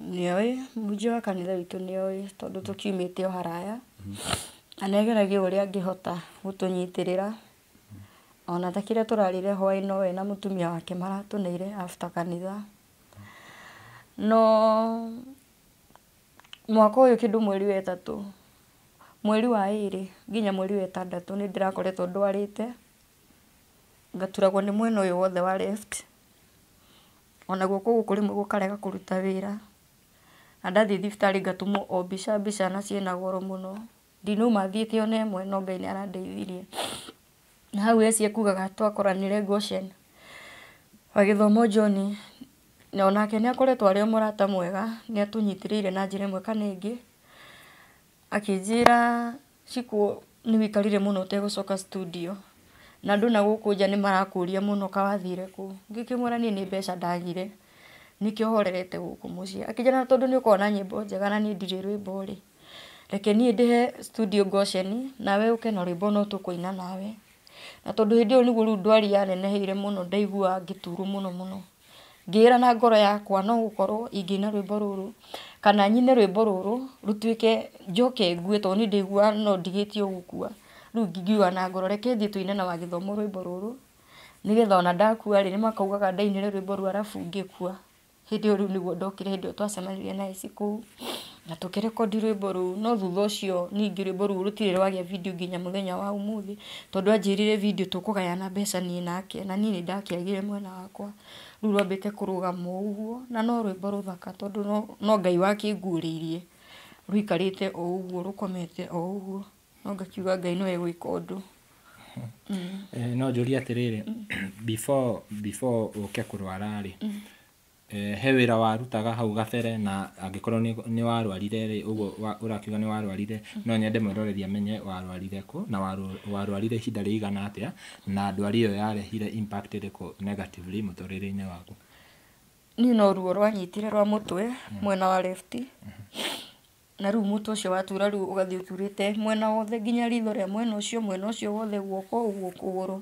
nĩoĩ mũhunjia wa kanitha witũ nĩoĩ tondũ tũkiumĩte o haraya na nĩageragia ũrĩa angĩhota gũtũnyitĩrĩra ona ta kĩrĩa tũrarĩire hwaĩ no we na mũtumia wake maratũneire after kanitha. No mwaka ũyũ kĩndũ mweri wa ĩtatũ mweri wa ĩrĩ nginya mweri wa ĩtandatũ nĩ ndĩrakoretwo ndwarĩte ngaturagwo nĩ mwena ũyũ wothe wa left ona guoko gũkũ rĩmwe gũkarega kũruta wĩra na ndathiĩ thibitarĩ ngatũmwo o mbica mbica na ciĩna goro mũno. Ndinauma thiĩte ona ĩmwe no Ngai nĩ arandeithirie. Na hau eci ekugaga twakoranire Goshen wagĩthomo John na onake nĩ akoretwo arĩ o mũrata mwega nĩ atũnyitĩrĩire na njĩra ĩmwe kana ĩngĩ. Akĩnjĩra Shiko nĩ wĩikarire mũno ũtegũcoka studio na andũ na gũkũ nja nĩ marakũria mũno kawathire kũ. Ngĩkĩmwĩra niĩ nĩ mbeca ndagire nĩkĩo horerete gũkũ mũciĩ. Akĩnjĩra na tondũ nĩ ũkoragwo na nyĩmbo njega na niĩ ndirĩ rwĩmbo rĩ, reke niĩ ndĩhe studio Goshen nawe ũke na rwĩmbo no tũkũina nawe. Na tondũ hĩndĩ ĩyo nĩguo rĩu ndwari yaneneheire mũno ndaiguaga ngĩturwo mũno mũno. Ngĩĩra na ngoro yakwa no gũkorwo ingĩina rwĩmbo rũrũ kana nyine rwĩmbo rũrũ rũtuĩke njoke ngue tondũ niĩ ndaiguaga no ndigĩtie gũkua. Rĩu ngiuga na ngoro reke thiĩ tũine na wagĩthomo rwĩmbo rũrũ nĩgetha ona ndakua rĩ nĩmakaugaga ndainire rwĩmbo rũu arabu ngĩkua. Hĩndĩ ĩyo rĩu nĩguo ndokire hĩndĩ ĩyo twacemanirie na Eci kũu na tũkĩrekondi rwĩmbo rũu no thutha ũcio ningĩ rwĩmbo rũu rũtirĩ rwagĩa video nginya mũthenya wa ũmũthĩ tondũ anjĩrire video tũkũgayana mbeca niĩ nake na niĩ nĩ ndakĩagire mwena wakwa. Rĩu rwambĩte kũrũgama o ũguo na no rwĩmbo rũthaka tondũ no Ngai wakĩnguũrĩirie rũikarĩte o ũguo rũkomete o ũguo no ngakiuga Ngai no egwĩka ũndũ.
No njũrie atĩrĩrĩ before ũke kũrwara rĩ he wĩra warutaga hau gabere na angĩkorwo nĩ warwarire rĩ ũguo ũrakiuga nĩ warwarire no nyende mwĩroreri amenye warwarire kũ na warwarire ihinda rĩigana atĩa na ndwari ĩyo yarehire impact ĩrĩkũ negatively mũtũrĩre-inĩ waku.
Niĩ no ruo rwanyitire rwa mũtwe mwena wa left na rĩu mũtwe ũcio watura rĩu ũgathiĩ ũturĩte mwena wothe nginya ritho rĩa mwena ũcio wothe guoko ũguo kũgũrũ.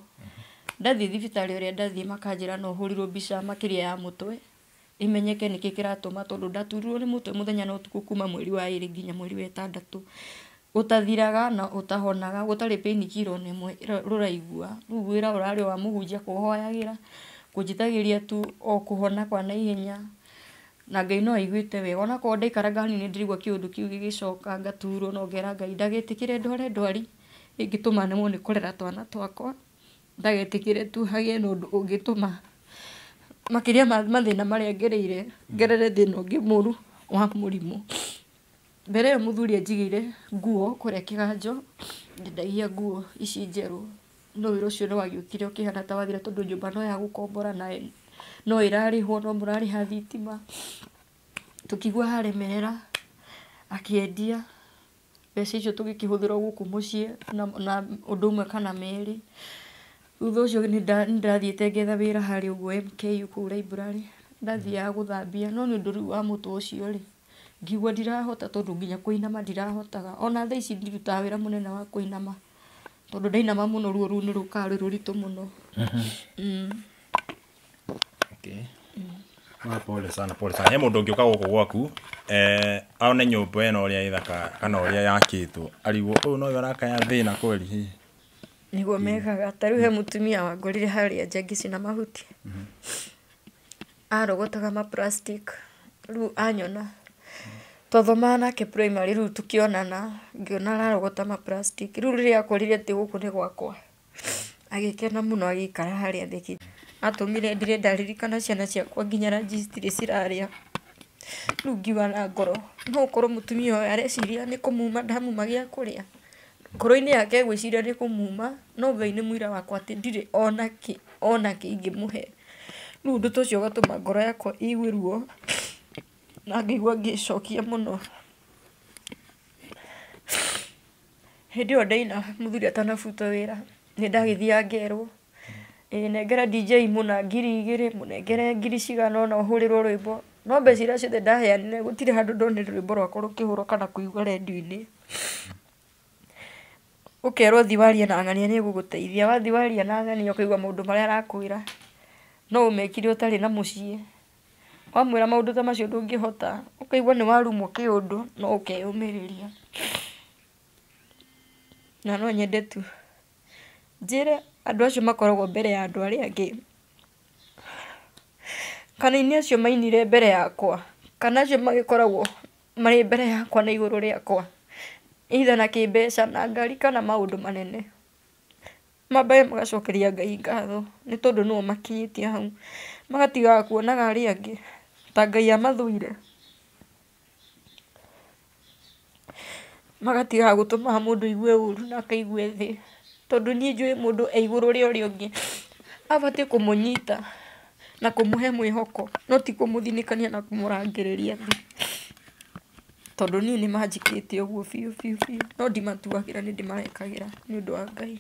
Ndathiĩ thibitarĩ ũrĩa ndathiĩ makanjĩra no hũrirwo mbica makĩria ya mũtwe imenyeke nĩkĩ kĩratũma tondũ ndaturirwo nĩ mũtwe mũthenya na ũtukũ kuma mweri wa ĩrĩ nginya mweri wa ĩtandatũ ũtathiraga na ũtahonaga gũtarĩ painkiller ona ĩmwe rũraigua. Rĩu wĩra ũrarĩ wa mũhunjia kũhoyagĩra kũnjĩtagĩria tu o kũhona kwa naihenya na Ngai no aiguĩte wega onakorwo ndaikaranga hanini ndĩraigua kĩũndũ kĩu gĩgĩcoka ngaturwo no ngera Ngai ndagetĩkĩre ndware ndwari ĩngĩtũma nemwo nĩ kũrera twana twakwa ndagetĩkĩre tu hagĩe na ũndũ ũngĩtũma makĩria ma mathĩna marĩa ngereire ngerere thĩna ũngĩ mũru wa mũrimũ. Mbere ĩyo mũthuri anjigĩire nguo kũrĩa kĩganjo nyendagia nguo ici njerũ no wĩra ũcio nĩ wagĩũkire ũkĩhana ta wathira tondũ nyũmba no ya gũkombora na no ĩrarĩhwo no mũrarĩha thitima. Tũkĩigua haremerera akĩendia mbeca icio tũgĩkĩhũthĩra gũkũ mũciĩ na ũndũ ũmwe kana merĩ. Thutha ũcio nĩ ndathiĩte ngetha wĩra harĩa ũguo MKU kũu library ndathiaga gũthambia no nĩ ũndũ rĩu wa mũtwe ũcio rĩ Ngigua ndirahota tondũ nginya kũinama ndirahotaga. Ona thaa ici ndirutaga wĩra mũnene wa kũinama, tondũ ndainama mũno ruo rũu nĩ rũkaga rwĩ rũritũ mũno.
Okay.
Ah, pole sana, pole sana. He mũndũ ũngĩũka gũkũ gwaku aone nyũmba ĩno ũrĩa ĩthaka kana ũrĩa yakĩtwo, arigwo ũyũ nowe arakaya thĩna kweli hihi?
Nĩguo mekaga. Ta rĩu he mũtumia wangorire harĩa nja ngĩcina mahuti, arogotaga ma plastic. Rĩu anyona, twathomaga nake primary, rĩu tũkĩonana ngĩona ararogota ma plastic. Rĩu rĩrĩa akorire atĩ gũkũ nĩ gwakwa, agĩkena mũno, agĩikara harĩa thĩ. Atũmire ndire ndaririkana ciana ciakwa nginya ranji citirĩ cirarĩa. Rĩu ngiuga na ngoro, no ũkorwo mũtumia ũyũ areciria nĩ kũmuma ndamuma gĩa kũrĩa. Ngoro-inĩ yake egwĩciria nĩ kũmuma, no Ngai nĩ mũira wakwa atĩ ndirĩ onakĩ ingĩmũhe. Rĩu ũndũ ta ũcio ũgatũma ngoro yakwa ĩigue ruo na ngaigua ngĩcokia mũno. Hĩndĩ ĩyo ndaina mũthuri atanabutwo wĩra, nĩ ndagĩthiaga ngerwo, ĩĩ nengera DJ mũna 2,000, mũnengere ngiri cigana ũna ũhũrĩrwo rwĩmbo. No mbeca iria ciothe ndaheanire gũtirĩ handũ ndonire rwĩmbo rwakwa rũkĩhũrwo kana kũigua rendio-inĩ. Ũkerwo thiĩ warie na ng'ania nĩ egũgũteithia. Wathiĩ waria na ng'ania ũkaigua maũndũ marĩa arakwĩra no ũmekire ũtarĩ na mũciĩ. Wamwĩra maũndũ ta macio ndũngĩhota, ũkaigua nĩ warumwo kĩũndũ no ũkeyũmĩrĩria. Na no nyende tu njĩre andũ acio makoragwo mbere ya andũ arĩa angĩ, kana aini acio mainire mbere yakwa, kana acio magĩkoragwo marĩ mbere yakwa na igũrũ rĩakwa, either na kĩmbeca na ngari kana maũndũ manene, mambage magacokeria Ngai ngatho nĩ tondũ nĩwe ũmakinyĩtie hau. Magatigaga kuonaga arĩa angĩ ta Ngai amathũire, magatigaga gũtũmaga mũndũ aigue ũru na akaigue thĩ. Tondũ niĩ njũĩ mũndũ e igũrũ rĩa ũrĩa ũngĩ abatiĩ kũmũnyita na kũmũhe mwĩhoko, no ti kũmũthinĩkania na kũmũrangĩrĩria thĩ. Tondũ niĩ nĩ manjĩkĩte ũguo biũ biũ biũ, no ndimatuagĩra, nĩ ndĩmarekagĩra nĩ ũndũ wa Ngai.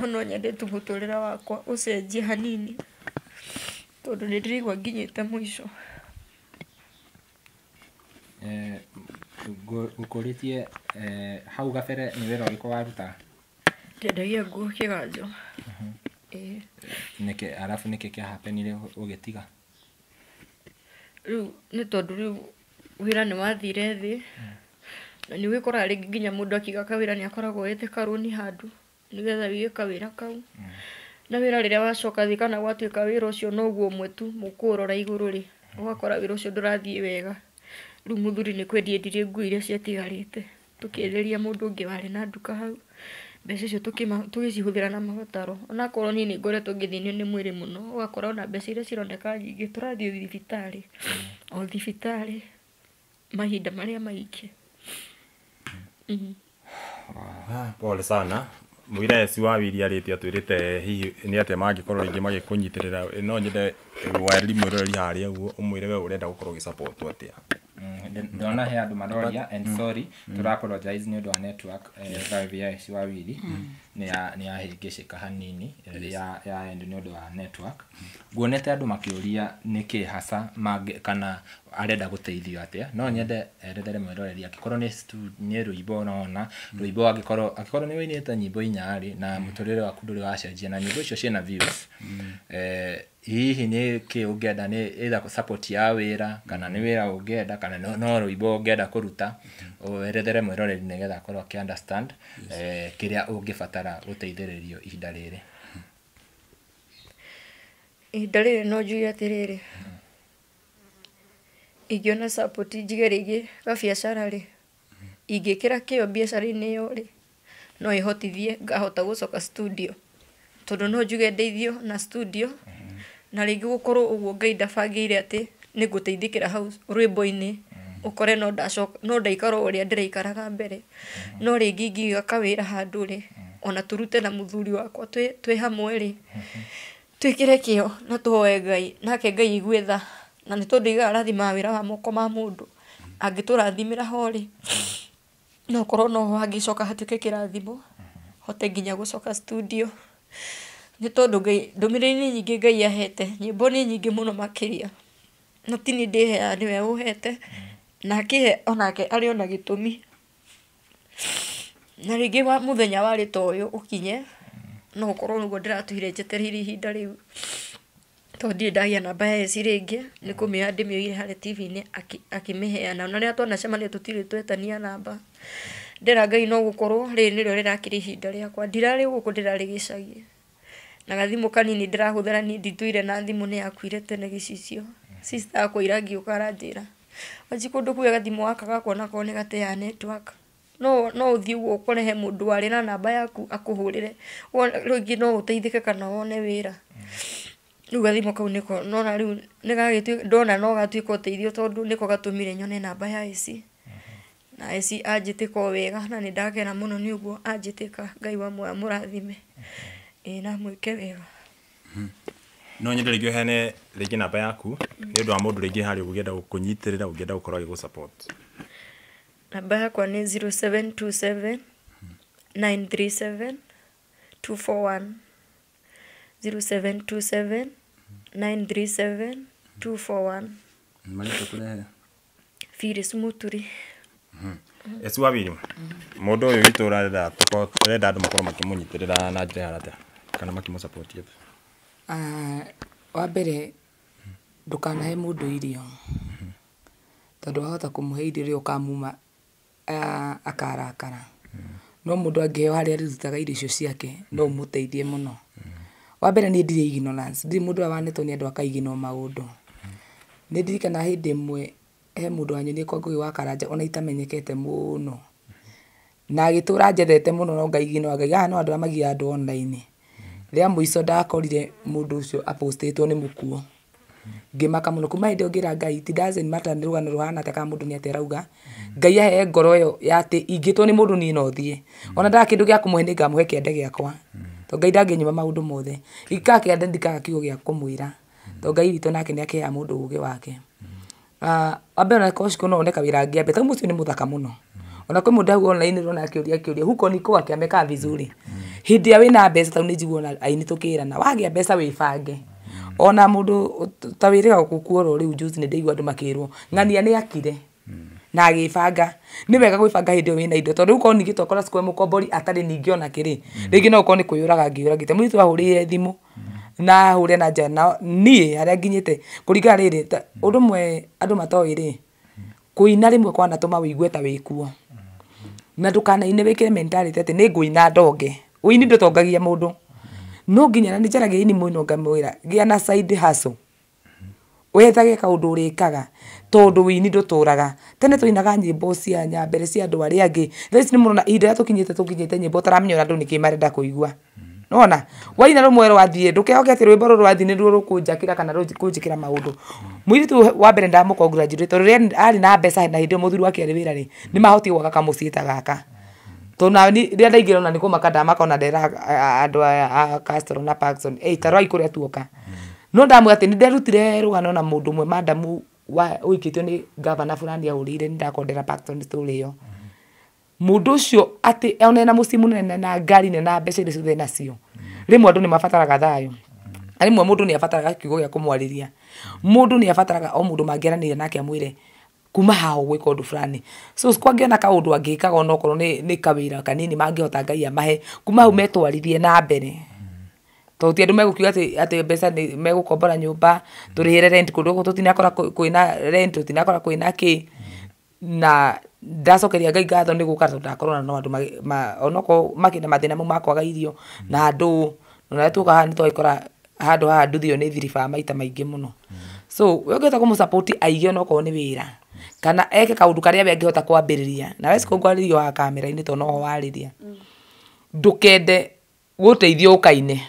No nyende tu mũtũrĩre wakwa ũcenjie hanini, tondũ nĩ ndĩraigua nginyĩte mũico.
Ngũkũrĩtie hau gabere nĩ wĩra ũrĩkũ warutaga?
Ndendagia nguo kĩganjo. Ĩĩ.
Nĩkĩ arabu nĩkĩ kĩahapenire ũgĩtiga?
Rĩu nĩ tondũ rĩu wĩra nĩ wathire thĩ, na nĩ ũgĩkoraga rĩngĩ nginya mũndũ akiuga kawĩra nĩ akoragwo oyete karũni handũ nĩgetha wĩige kawĩra kau. Na wĩra rĩrĩa wacoka thĩ kana gwatuĩka wĩra ũcio noguo ũmwe tu mũkũũrora igũrũ rĩ, ũgakora wĩra ũcio ndũrathiĩ wega. Rĩu mũthuri nĩ kwendia endirie nguo iria ciatigarĩte, tũkĩenderia mũndũ ũngĩ warĩ na nduka hau. Mbeca icio tũgĩcihũthĩra na mabataro. Onakorwo niĩ nĩ ngoretwo ngĩthĩnio nĩ mwĩrĩ mũno, ũgakora ona mbeca iria cironeka nyingĩ tũrathiĩ thibitarĩ, o thibitarĩ mahinda marĩa maingĩ.
Pole sana. Mũira eci wa wiri arĩtie atwĩrĩte hihi nĩ atĩa mangĩkorwo rĩngĩ magĩkũnyitĩrĩra. No nyende wari mwĩroreri harĩa ũguo ũmwĩre we ũrenda gũkorwo ũgĩsupport atĩa.
Ndona he andũ maroria, and sorry, tũra apologize nĩ ũndũ wa network. Live ya eci wa wiri nĩ yahĩngĩcĩka hanini ya end nĩ ũndũ wa network. Nguonete andũ makĩũria nĩkĩ hasa kana arenda gũteithio atĩa. No nyende erethere mwĩroreri, angĩkorwo nĩ rwĩmbo ũrona rwĩmbo, angĩkorwo nĩ wĩinĩte nyĩmbo inya rĩ, na mũtũrĩre waku ndũrĩ wacenjia na nyĩmbo icio ciĩna views, hihi nĩ kĩ ũngĩenda? Nĩ either support ya wĩra, kana nĩ wĩra ũngĩenda, kana no rwĩmbo ũngĩenda kũruta, werethere mwĩroreri nĩgetha akorwo akĩ understand kĩrĩa ũngĩbatara gũteithĩrĩrio ihinda rĩrĩ.
Ihinda rĩrĩ no njuge atĩrĩrĩ, ingĩona support njige rĩngĩ gabiacara rĩ, ingĩkĩra kĩo biacara-inĩ ĩyo rĩ, no ĩhotithie ngahota gũcoka studio. Tondũ no njuge ndeithio na studio, na rĩngĩ gũkorwo ũguo Ngai ndabangĩire atĩ nĩ ngũteithĩkĩra hau rwĩmbo-inĩ, ũkore no ndacoka no ndaikara o ũrĩa ndĩraikaraga mbere. No rĩngĩ ingĩiga kawĩra handũ rĩ, ona tũrute na mũthuri wakwa twĩ hamwe rĩ, twĩkĩre kĩo na tũhoe Ngai, nake Ngai aigue tha. Na nĩ tondũ aigaga arathimaga wĩra wa moko ma mũndũ, angĩtũrathimĩra ho rĩ, no korwo noho hangĩcoka hatuĩke kĩrathimo, hote nginya gũcoka studio. Nĩ tondũ Ngai, ndũmĩrĩri nĩ nyingĩ Ngai ahete, nyĩmbo nĩ nyingĩ mũno makĩria. Na ti niĩ ndĩheaga nĩwe ũhete. Na akĩhe onake arĩ ona gĩtũmi. Na rĩngĩ wa mũthenya warĩ ta ũyũ ũkinye, no ũkorwo nĩguo ndĩratũire njetereire ihinda rĩu. Tondũ ndirĩ ndagĩa namba ya eci rĩngĩ, nĩ kũmĩoya ndĩmĩoire harĩa TV-inĩ akĩmĩheana. Na rĩrĩa twanacemania tũtirĩ twetania namba. Ndera Ngai no gũkorwo rĩrĩ nĩrĩo rĩrakĩrĩ ihinda rĩakwa. Ndirarĩ gũkũ ndĩrarĩ gĩcagi. Na gathimũ kanini ndĩrahũthĩra niĩ nditũire na thimũ nĩ yakuire tene gĩcicio. Sister yakwa ira ngĩũka aranjĩra, wanji kũndũ kuoya gathimũ gaka gakwa nako nĩ gateaga network. No ũthiĩ ũguo ũkore he mũndũ warĩ na namba yaku akũhũrĩre. Rĩngĩ no ũteithĩke kana wone wĩra. Rĩu gathimũ kau nĩko nona rĩu nĩgagĩtuĩka ndona no gatuĩka ũteithio tondũ nĩko gatũmire nyone namba ya eci. Na eci anjĩtĩka o wega na nĩ ndakena mũno nĩ ũguo anjĩtĩka. Ngai wa muoyo amũrathime. Ĩĩ na amwĩke wega.
No nyende rĩngĩ ũheane rĩngĩ namba yaku nĩ ũndũ wa mũndũ rĩngĩ harĩa ũngĩenda gũkũnyitĩrĩra, ũngĩenda gũkorwo agĩgũ support.
Namba yakwa nĩ 0727 937 241. 0727 937 241.
Marĩtwa tũrehe?
Phyllis Muturi.
Eci wa Wili, mũndũ ũyũ witũ ũrenda arenda andũ makorwo makĩmũnyitĩrĩra na njĩra ya atĩa kana makĩmũ support atĩa?
Wa mbere ndũkanahe mũndũ irio tondũ wahota kũmũhe irio rĩrĩa ũkamuma akarakara. No mũndũ angĩheo harĩa arĩrutaga irio icio ciake no ũmũteithie mũno. Wa mbere niĩ ndirĩ ignorance, ndirĩ mũndũ ũrĩa wanetwo nĩ andũ akaiginwo maũndũ. Nĩ ndirikanaga hĩndĩ ĩmwe he mũndũ wanyonirie kwa Ngũgĩ wa Karanja ona itamenyekete mũno. Na agĩtũra njethete mũno no ngaiginwo ngaiga haha no andũ arĩa magiaga andũ online. Rĩa mũico ndakorire mũndũ ũcio apostĩtwo nĩ mũkuo. Ngĩmaka mũno kuma hĩndĩ ĩyo ngĩra Ngai it doesn't matter nĩ rũgano rũhana atĩa kana mũndũ nĩ atĩa arauga. Ngai ahe ngoro ĩyo ya atĩ ingĩtwo nĩ mũndũ niĩ no thiĩ. Ona ndaga kĩndũ gĩa kũmũhe nĩ ngamũhe kĩande gĩakwa. Tondũ Ngai ndangĩnyima maũndũ mothe. Ingĩkaga kĩande ndikaga kiugo gĩa kũmwĩra. Tondũ Ngai witũ nake nĩ akĩheaga mũndũ ũgĩ wake. Wambere ona korwo Shiko no one kawĩra angĩambia tondũ mũciĩ nĩ mũthaka mũno. Ona kwĩ mũndũ hau online ũrona akĩũria kĩũria huko niko kwake amekaa vizuri. Hĩndĩ ĩrĩa wĩna mbeca tondũ nĩ njiguaga ona aini tũkĩrana wagĩa mbeca wĩbange. Ona mũndũ ta wĩrĩga gũkua oro rĩu juzi nĩ ndaigua andũ makĩrwo ng'ania nĩ akire na agĩbanga. Nĩ wega gwĩbanga hĩndĩ ĩyo wĩna indo tondũ rĩu korwo ningĩ twakora Shiko mũkombori atarĩ ningĩ ona kĩrĩ rĩngĩ no ũkorwo nĩ kwĩyũraga angĩyũragĩte. Mũirĩtu ahũrĩire thimũ na ahũre na nja na niĩ harĩa nginyĩte kũringana rĩrĩ ũndũ ũmwe andũ matoĩ rĩ kũina rĩmwe kwanatũma wĩigue ta wĩkuo. Na ndũkanaine wĩkĩre mentality atĩ nĩ ngũina ndonge. Ũini ndũtongagia mũndũ. No nginya na nĩ njaragia ini mũno ngamwĩra gĩa na side hustle. Wethage kaũndũ ũrĩkaga tondũ ũini ndũtũraga. Tene twainaga nyĩmbo cia nyambere cia andũ arĩa angĩ. Thaa ici nĩ mũrona ihinda rĩrĩa tũkinyĩte nyĩmbo ũtaramenya ona andũ nĩkĩ marenda kũigua. Nĩwona? Waina rũmwe rwathiĩ ndũkehoke atĩ rwĩmbo rũrũ rwathiĩ nĩruo rũkũnjakĩra kana rũkũnjĩkĩra maũndũ. Mũirĩtu wa mbere ndamũ congratulate tondũ rĩrĩa arĩ na mbeca na hĩndĩ ĩyo mũthuri wake arĩ wĩra rĩ nĩ mahotire gwaka kamũciĩ ta gaka. Tondũ nani rĩrĩa ndaingĩra ona nĩ kũmaka ndamaka ona ndera andũ aya a Castro na Parkson ta rorai kũrĩa tuoka. No ndamwĩra atĩ nĩ nderutire rũgano na mũndũ ũmwe madamu wa ũikĩtio nĩ gavana fulani ahũrĩire nĩ ndakondera Parkson story ĩyo. Mũndũ ũcio atĩ ona ena mũciĩ mũnene na ngari nene na mbeca iria ciothe enacio. Rĩmwe andũ nĩ mabataraga thayũ. Na rĩmwe mũndũ nĩ abataraga kiugo gĩa kũmwarĩria. Mũndũ nĩ abataraga o mũndũ mangĩaranĩria nake amwĩre kuma haha ũgwĩka ũndũ fulani. So Shiko angĩona kaũndũ angĩkaga onokorwo nĩ kawĩra kanini mangĩhota Ngai amahe kuma hau metwarithie na mbere. Tondũ ti andũ megũkiuga atĩ mbeca nĩ megũkombora nyũmba tũrĩhĩre rent kũndũ gũkũ tũtinakora kwĩna rent tũtinakora kwĩna kĩ. Na ndacokeria Ngai ngatho nĩ gũka tondũ ndakorwo no andũ onokorwo makĩna mathĩna mau ma kwaga irio na andũ ona tuoka haha nĩ twagĩkora handũ haha nduthi ĩyo nĩ thiribaa maita maingĩ mũno. So we ũngĩhota kũmũ support aige onokorwo nĩ wĩra kana eke kaũndũ karĩa we angĩhota kwambĩrĩria. Nawe Shiko ngwarĩrio haha kamera-inĩ tondũ noho warĩria. Ndũkende gũteithio ũkaine.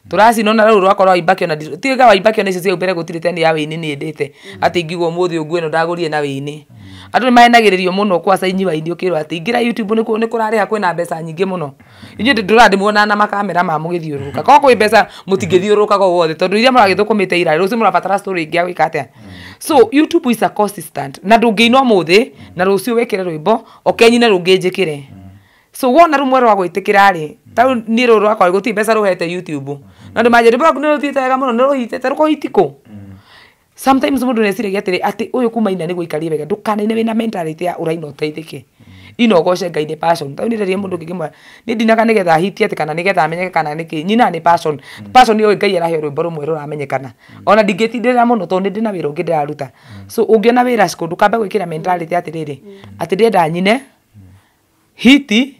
Tũracina ona rũrũ rwakwa rwa Waibaki ona tiga Waibaki ona icio cia mbere gũtirĩ teni ya wĩini niĩ ndĩte atĩ ingiuga ũmũthĩ ũngue ĩno ndagũrire na wĩini. Andũ nĩ mahenagĩrĩrio mũno kwaca inyi waini ũkĩrwo atĩ ingĩra YouTube nĩ kũrarĩha kwĩna mbeca nyingĩ mũno. Inyuĩ ndũrandĩmuonaga na makamera ma mũgĩthiũrũrũka. Korwo kwĩ mbeca mũtingĩthiũrũrũkaga o wothe tondũ iria mũragĩthũkũmĩte ira rũciũ mũrabatara story ĩngĩ ya gwĩka atĩa. So YouTube is a consistent na ndũngĩina ũmũthĩ na rũciũ wĩkĩre rwĩmbo ũkenyine rũngĩ njĩkĩre. So wona rũmwe rwa gwĩtĩkĩra rĩ ta rĩu niĩ rũrũ rwakwa gũtirĩ mbeca rũhete YouTube. Na andũ manjĩra rwĩmbo rwaku nĩ rũthiĩte wega mũno nĩ rũhitĩte rũkũhiti kũ? Sometimes mũndũ nĩeciragia atĩrĩ atĩ ũyũ kuma ina nĩguo aikarie wega. Ndũkanaine wĩna mentality ya ũraina ũteithĩke. Ina ũgoce Ngai nĩ passion. Tondũ niĩ ndarĩ mũndũ ũngĩ ngĩmwĩra niĩ ndinaga nĩgetha hitie atĩ kana nĩgetha amenyeke kana nĩkĩ. Nyinaga nĩ passion. Passion ĩyo Ngai arahe rwĩmbo rũmwe rũramenyekana. Ona ndingĩtindĩrĩra mũno tondũ nĩ ndĩ na wĩra ũngĩ ndĩraruta. So ũngĩona wĩra cikũ ndũkambe gwĩkĩra mentality atĩrĩrĩ atĩ ndĩrenda nyine hiti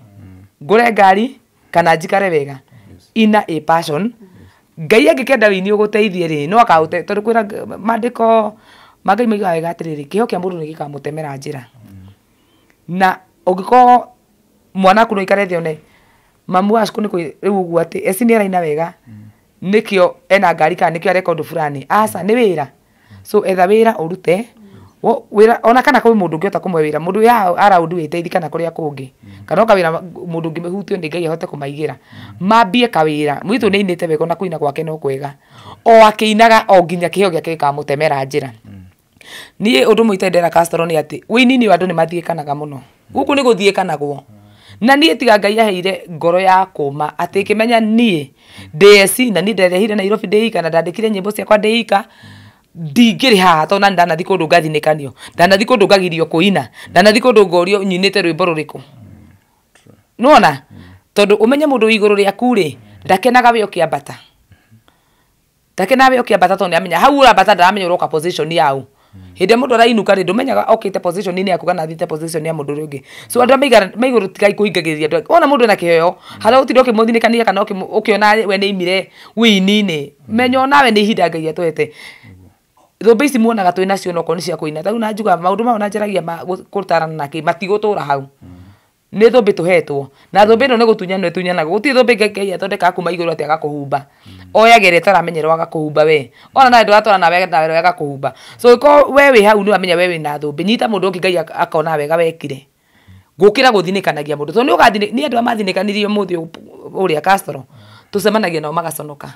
ngũre ngari kana njikare wega. Ina a passion. Ngai angĩkenda wĩini ũgũteithie rĩ no akaũte tondũ kwĩra maandĩko ma Ngai moigaga wega atĩrĩrĩ kĩheo kĩa mũndũ nĩ gĩkamũtemera njĩra. Na ũngĩkorwo mwana waku no aikare thĩ one mamu wa cukuru nĩ kwĩ rĩu ũguo atĩ eci nĩ araina wega nĩkĩo ena ngari kana nĩkĩo areka ũndũ fulani. Aca nĩ wĩra. So etha wĩra ũrute wĩra ona kana kwĩ mũndũ ũngĩhota kũmwe wĩra mũndũ wĩ haha around wĩteithie kana kũrĩa kũngĩ kana oka wĩra mũndũ ũngĩ hutio nĩ Ngai ahote kũmaigĩra mambie kawĩra. Mũirĩtu nĩ ainĩte wega ona kũina gwake no kwega o akĩinaga o nginya kĩheo gĩake gĩkamũtemera njĩra. Niĩ ũndũ ũmwe itendera Castro nĩ atĩ wĩini-inĩ andũ nĩ mathiĩkanaga mũno. Gũkũ nĩ gũthiĩkanagwo. Na niĩ tiga Ngai aheire ngoro ya kũma atĩ ĩkĩmenya niĩ ndĩ eci na niĩ nderehire Nairobi ndĩ ika na ndandĩkire nyĩmbo ciakwa ndĩ ika ndingĩrĩ haha tondũ nani ndanathiĩ kũndũ ngathinĩkanio ndanathiĩ kũndũ ngagirio kũina ndanathiĩ kũndũ ngorio nyinĩte rwĩmbo rũrĩkũ. Nĩwona tondũ ũmenye mũndũ wĩ igũrũ rĩaku rĩ ndakenaga we ũkĩambata. Ndakenaga we ũkĩambata tondũ nĩamenya hau ũrambata ndaramenya ũroka position yau. Hĩndĩ ĩrĩa mũndũ arainũka rĩ ndũmenyaga okĩte position inĩ yaku kana athiĩte position ya mũndũ ũrĩa ũngĩ. So andũ arĩa me igũrũ tigai kũhingagĩrĩria andũ. Wona mũndũ ena kĩheo harĩa ũtinde ũkĩmũthinĩkania kana ũkĩona we nĩaimire wĩini-inĩ menya onawe nĩ ihinda Ngai atũhete. Thũmbĩ ici muonaga twĩ nacio onokorwo nĩ cia kũina. Ta rĩu na njugaga maũndũ maya ona njaragia ma gũtarana na kĩ matigũtũra hau. Nĩ thũmbĩ tũhetwo na thũmbĩ ĩno nĩ gũtunyanwo ĩtunyanagwo. Gũtirĩ thũmbĩ Ngai athondekaga kuma igũrũ atĩ agakũhumba. Oyaga ĩrĩa ĩtaramenyerwo agakũhumba we. Ona nawe ndũratwara nawe nawe agakũhumba. So ũngĩkorwo we wĩ hau nĩwamenya we wĩna thũmbĩ nyita mũndũ ũngĩ Ngai akona wega wekire. Gũkĩra gũthinĩkanagia mũndũ. Tondũ nĩ nĩ andũ arĩa mathinĩkanirie ũmũthĩ ũrĩa Castro tũcemanagia nao magaconoka.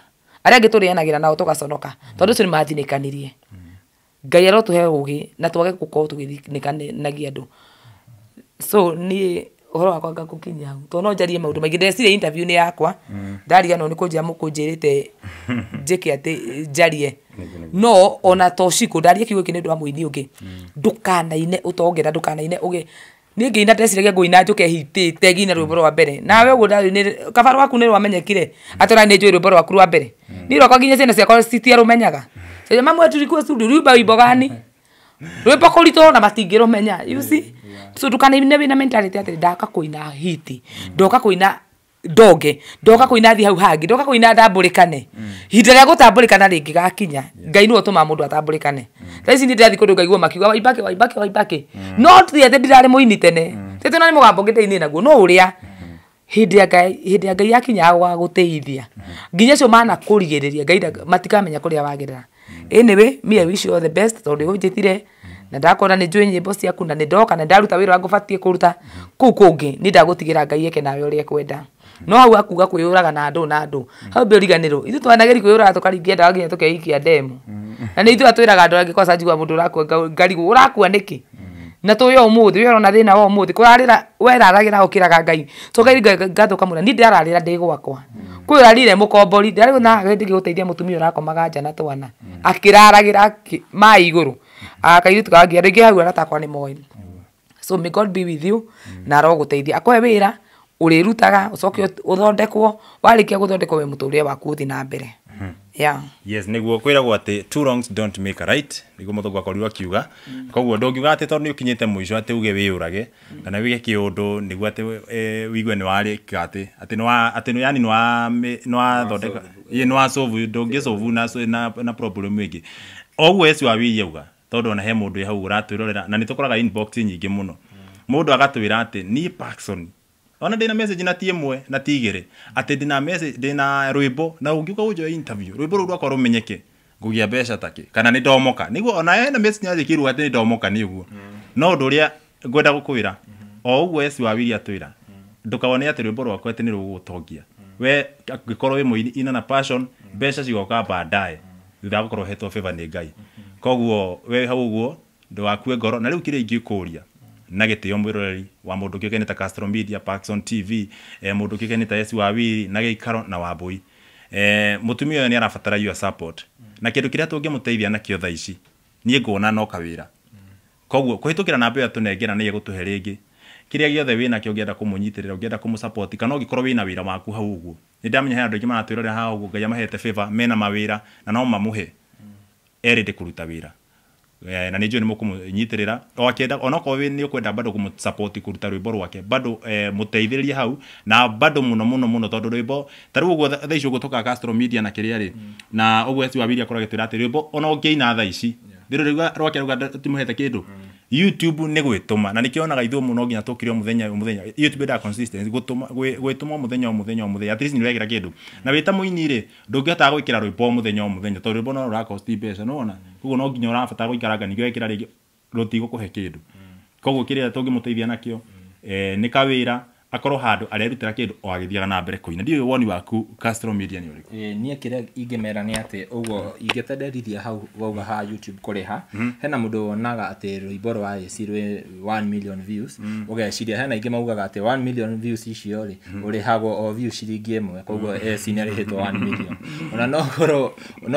Arĩa angĩ tũrĩanagĩra nao tũgaconoka tondũ acio nĩ mathinĩkanirie. Ngai arotũhe ũgĩ na twage gũkorwo tũgĩthinĩkanagia andũ. So niĩ ũhoro wakwa ngakũkinyia hau tondũ no njarie maũndũ maingĩ. Ndeciria interview nĩ yakwa ndariganĩrwo nĩ kũnjĩra mũkũnjĩrĩte njĩke atĩ njarie. No ona to Shiko ndarie kiugo gĩkĩ nĩ ũndũ wa mũini ũngĩ. Ndũkanaine ũtonge na ndũkanaine ũgĩ. Niĩ ngĩina ndeciragia ngũina njũke hitĩte nginya rwĩmbo rwa mbere. Nawe ũguo ndarĩ kaba rwaku nĩ rwamenyekire atĩ ona nĩ njũĩ rwĩmbo rwaku rwa mbere. Niĩ rwakwa nginya ciana ciakwa citiarũmenyaga. Cia mamu tulikuwa studio rwimba wimbo gani? Rwĩmbo kũritũ na matingĩrũmenya. You see? So ndũkanaine wĩna mentality atĩ ndaka kũina hiti ndoka kũina ndonge ndoka kũina thiĩ hau hangĩ ndoka kũina ndambũrĩkane. Ihinda rĩa gũtambũrĩkana rĩngĩgakinya Ngai nĩwe ũtũmaga mũndũ atambũrĩkane. Thaa ici niĩ ndĩrathiĩ kũndũ ngaigua makiuga Waibaki Waibaki Waibaki. No ti atĩ ndirarĩ mũini tene. Ti atĩ ona nĩ mũgambo ũngĩ ndainire naguo no ũrĩa hĩndĩ ya Ngai yakinya gũgagũteithia nginya acio manakũrigĩrĩria Ngai matikamenya kũrĩa wagerera. Anyway, me I wish you all the best tondũ nĩũnjĩtire na ndakona nĩ njũĩ nyĩmbo ciaku na nĩ ndoka na ndaruta wĩra ũrĩa ngũbatiĩ kũruta kũu kũngĩ nĩ ndagũtigĩra Ngai eke nawe ũrĩa ekwenda. No hau akuga kwĩyũraga na andũ na andũ hau mbere ũriganĩrwo ithuĩ twanageria kwĩyũraga tũkaringia ndawa nginya tũkeikia ndemu. Na nĩ ithuĩ twĩraga andũ angĩ kwaca njiguaga mũndũ ũrakua ngarigwo ũrakua nĩkĩ na tũĩ o ũmũthĩ we ũrona thĩna wa ũmũthĩ kũrarĩra weraragĩra ũkĩraga Ngai so Ngai ngatũka mũno niĩ ndĩrararĩra ndĩ gwakwa. Kwĩ ũrarire mũkombori ndarĩ na hĩndĩ ĩngĩ gũteithia mũtumia ũrakomaga nja na twana akĩraragĩra maĩ igũrũ akairĩtu kangĩ andũ aingĩ hau arata akwa nĩ moĩ. So may God be with you na arogũteithia akũhe wĩra ũrĩrutaga ũcoke ũthondekwo warĩkia gũthondekwo we mũtũrĩre waku ũthiĩ na mbere. Yeah.
Yes, nĩguo kwĩragwo atĩ two wrongs don't make a right nĩguo mũthũngũ akorirwo akiuga. Koguo ndũngiuga atĩ tondũ nĩ ũkinyĩte mũico atĩ uge wĩyũrage kana wĩke kĩũndũ nĩguo atĩ wigue nĩ warĩka atĩ atĩ nĩ atĩ yani nĩ wathondeka nĩ wa solve ndũngĩ solve na problem ĩngĩ. O ũguo Yesu wa auga tondũ ona he mũndũ hau ũratwĩrorera na nĩ tũkoraga inbox nyingĩ mũno. Mũndũ agatwĩra atĩ niĩ Paxson ona ndĩna message na ti ĩmwe na ti igĩrĩ atĩ ndĩna message ndĩna rwĩmbo na ũngĩũka ũnjoe interview rwĩmbo rũu rwakwa rũmenyeke ngũgĩa mbeca takĩ kana nĩ ndomoka nĩguo ona hena message yanjĩkĩirwo atĩ nĩ ndomoka nĩ ũguo. No ũndũ ũrĩa ngwenda gũkwĩra o ũguo Yesu wa Wili atwĩra ndũkawone atĩ rwĩmbo rwaku atĩ nĩ rũgũgũtongia we angĩkorwo wĩ mũini ina na passion mbeca cigoka baadaye thutha wa gũkorwo ũhetwo favor nĩ Ngai. Koguo we hau ũguo ndũgakue ngoro. Na rĩu kĩrĩa ingĩkũria na gĩtĩo mwĩroreri wa mũndũ kĩũkaine ta Castro Media, Paxson TV, mũndũ kĩũkaine ta Yesu wa Wili na gĩikaro na Wambui. Mutumia ũyũ nĩ arabatara your support na kĩndũ kĩrĩa tũngĩmũteithia nakĩo thaa ici niĩ nguona no kawĩra. Koguo kũhĩtũkĩra namba ĩyo tũnengera nĩ ĩgũtũhe rĩngĩ kĩrĩa gĩothe wĩna kĩo ũngĩenda kũmũnyitĩrĩra, ũngĩenda kũmũsupport, kana ũngĩkorwo wĩna wĩra waku hau ũguo. Nĩ ndamenya he andũ aingĩ maratwĩrorera haha ũguo Ngai amahete favor mena mawĩra na no mamũhe erĩndĩ kũruta wĩra. Na nĩ njũĩ nĩ mũkũmũnyitĩrĩra o akĩenda, onokorwo nĩ ũkwenda bado kũmũsupport kũruta rwĩmbo rwake, bado mũteithĩrĩrie hau na bado mũno mũno mũno, tondũ rwĩmbo ta rĩu ũguo thaa ici ũguo tũkaga Castro Media na kĩrĩa rĩ, na ũguo eci wa Willy akorwo agĩtwĩra atĩ rwĩmbo ona ũngĩina thaa ici rĩrĩ rwake rauga timũhete kĩndũ. YouTube nĩ gwĩtũma na nĩkĩo onaga ithuĩ mũno nginya tũkire o mũthenya o mũthenya. YouTube yendaga consistency, gũtũma gwĩtũma o mũthenya o mũthenya o mũthenya, at least nĩ wekĩra kĩndũ. Na wĩ ta mũini rĩ, ndũngĩhota gwĩkĩra rwĩmbo o mũthenya o mũthenya tondũ rwĩmbo no rũrakosti mbeca, nĩwona? Koguo no nginya ũrabatara gũikaranga ningĩ wekĩra rĩngĩ rũtigũkũhe kĩndũ. Koguo kĩrĩa tũngĩmũteithia nakĩo nĩ kawĩra, akorwo handũ arerutĩra kĩndũ o agĩthiaga na mbere kũina. Ndiũĩ woni waku Castro Media nĩ ũrĩkũ?
Niĩ kĩrĩa ingĩmera nĩ atĩ ũguo ingĩtenderithia hau wauga ha YouTube kũrĩha, hena mũndũ wonaga atĩ rwĩmbo rwa AC rwĩ 1 million views, ũgeciria hena ingĩ maugaga atĩ 1 million views icio rĩ ũrĩhagwo o view ciringi ĩmwe, koguo AC nĩ arĩhĩtwo 1 million. Ona no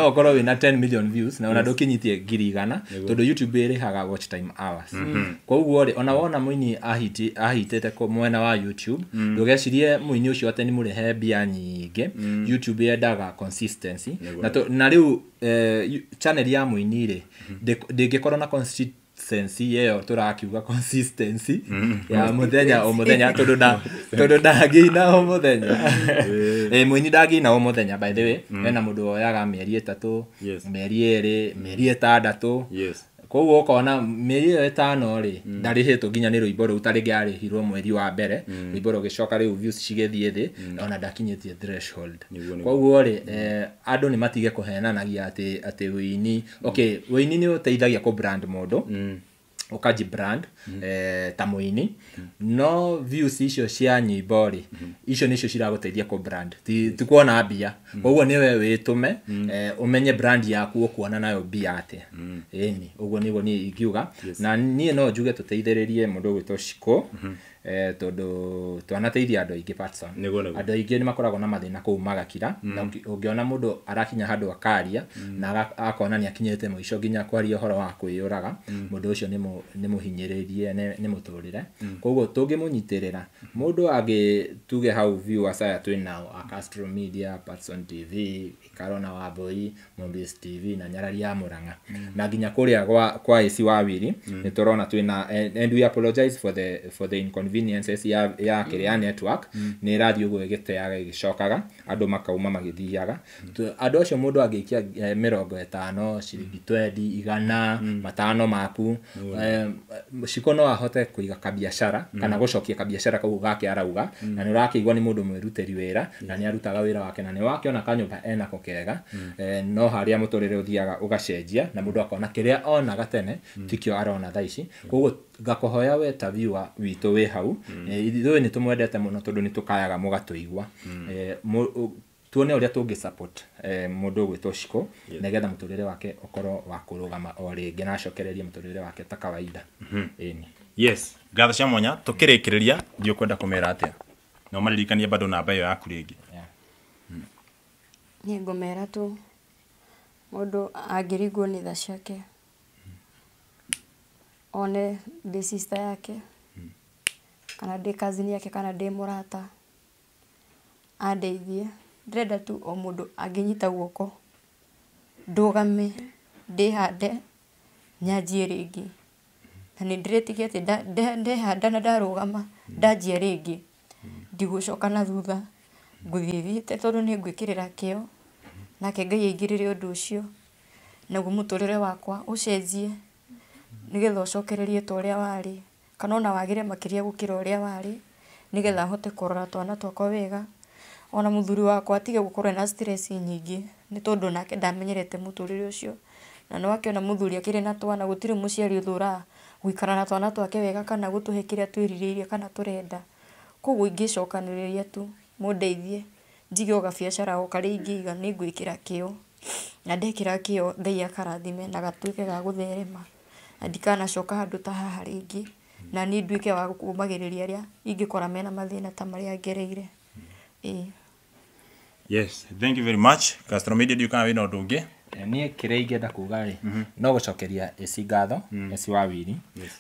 ũkorwo wĩna 10 million views na ona ndũkinyĩtie 100,000, tondũ YouTube ĩrĩhaga watch time hours. Koguo rĩ, ona wona mũini ahitĩte mwena wa YouTube, ndũgecirie mũini ũcio atĩ nĩ mũrĩhe mbia nyingĩ. YouTube yendaga consistency. Na rĩu channel ya mũini rĩ ndĩngĩkorwo na consistency ĩyo tũrakiuga consistency ya mũthenya o mũthenya, tondũ ndangĩina o mũthenya. Mũini ndangĩina o mũthenya, by the way. Hena mũndũ woyaga mĩeri 3, mĩeri 2, mĩeri 6. Koguo ũkona mĩeri ĩyo 5 rĩ ndarĩhĩtwo nginya nĩ rwĩmbo rũu, ta rĩngĩ arĩhirwo mweri wa mbere, rwĩmbo rũgĩcoka rĩu views cigĩthiĩ thĩ, ona ndakinyĩtie threshold. Koguo rĩ andũ nĩ matige kũhenanagia atĩ wĩini, okay, wĩini nĩ ũteithagia kũ brand mũndũ, ũkaji brand ta mũini, no views icio cia nyĩmbo rĩ icio nĩcio ciragũteithia kũ brand, ti kuona mbia. Koguo nĩwe wĩtũme ũmenye brand yaku ũkuona nayo mbia atĩa. Ĩni ũguo nĩguo niĩ ingiuga. Na niĩ no njuge tũteithĩrĩrie mũndũ ũgwĩtwo Shiko, tondũ twanateithia andũ aingĩ Patson. Andũ aingĩ nĩ makoragwo na mathĩna kũu magakira, na ũngĩona mũndũ arakinya handũ akaria na akona nĩ akinyĩte mũico nginya kwaria ũhoro wa kwĩyũraga, mũndũ ũcio nĩ mũhinyĩrĩrie nĩ mũtũrĩre. Koguo tũngĩmũnyitĩrĩra mũndũ angĩ, tuge hau viewers aya twĩ nao a Castro Media, Patson TV, Ikarona Wambui, Mombis TV na Nyarari ya Murang'a, na nginya kũrĩa kwa AC wa Willy nĩ tũrona twĩna, and we apologize for the inconveniences ya kĩrĩa network nĩ ĩrathiĩ ũguo ĩgĩteaga ĩgĩcokaga, andũ makauma magĩthiaga. Andũ acio mũndũ angĩikia 50, ciringi 20, 100, 5 maku, Shiko no ahote kũiga kabiacara kana gũcokia kabiacara kau gake arauga, na nĩ ũrakĩigua nĩ mũndũ mwĩrutĩri wĩra na nĩ arutaga wĩra wake na nĩ wakĩona kanyũmba enako kega, no harĩa mũtũrĩre ũthiaga ũgacenjia na mũndũ akona kĩrĩa onaga tene tikĩo arona thaa ici. Koguo ngakũhoya we ta viewer witũ wĩ hau, ithuĩ nĩ tũmwendete mũno tondũ nĩ tũkayaga mũgatũigua, tuone ũrĩa tũngĩ support mũndũ ũgwĩtwo Shiko nĩgetha mũtũrĩre wake ũkorwo wa kũrũgama o rĩngĩ na acokererie mũtũrĩre wake ta kawaida. Ĩni.
Yes, ngatho cia mwanya. Tũkĩrĩkĩrĩria ndiũ kwenda kũmera atĩa, no maririkanie bado namba ĩyo yaku rĩngĩ.
Niĩ ngũmera tu mũndũ angĩringwo nĩ tha ciake one ndĩ sister yake kana ndĩ cousin yake kana ndĩ mũrata andeithie. Ndĩrenda tu o mũndũ angĩnyita guoko ndũgame ndĩhande nyanjie rĩngĩ, na nĩ ndĩrĩtĩkia atĩ ndehanda na ndarũgama ndanjia rĩngĩ ndigũcoka na thutha, ngũthiĩ thiĩte tondũ nĩ ngwĩkĩrĩra kĩo, nake Ngai aingĩrĩre ũndũ ũcio naguo mũtũrĩre wakwa ũcenjie nĩgetha ũcokererie ta ũrĩa warĩ, kana ona wagĩre makĩria gũkĩra ũrĩa warĩ, nĩgetha hote kũrora twana twakwa wega, ona mũthuri wakwa atige gũkorwo ena stress nyingĩ, nĩ tondũ nake ndamenyerete mũtũrĩre ũcio, na nĩ wakĩona mũthuri akĩrĩ na twana, gũtirĩ mũciari ũthũraga gũikara na twana twake wega kana gũtũhe kĩrĩa twĩrirĩirie kana tũrenda. Koguo ingĩcokanĩrĩria tu mũndeithie njige o gabiacara o karĩa ingĩiga nĩ ngwĩkĩra kĩo, na ndekĩra kĩo Ngai akarathime na gatuĩke ga gũtherema, na ndikanacoka handũ ta haha rĩngĩ, na niĩ nduĩke wa kũmagĩrĩria arĩa ingĩkora mena mathĩna ta marĩa ngereire. Ĩĩ.
Yes, thank you very much. Castro Media, ndiũ kana wĩna ũndũ ũngĩ?
Niĩ kĩrĩa ingĩenda kuga rĩ, no gũcokeria AC ngatho, AC wa Wiri,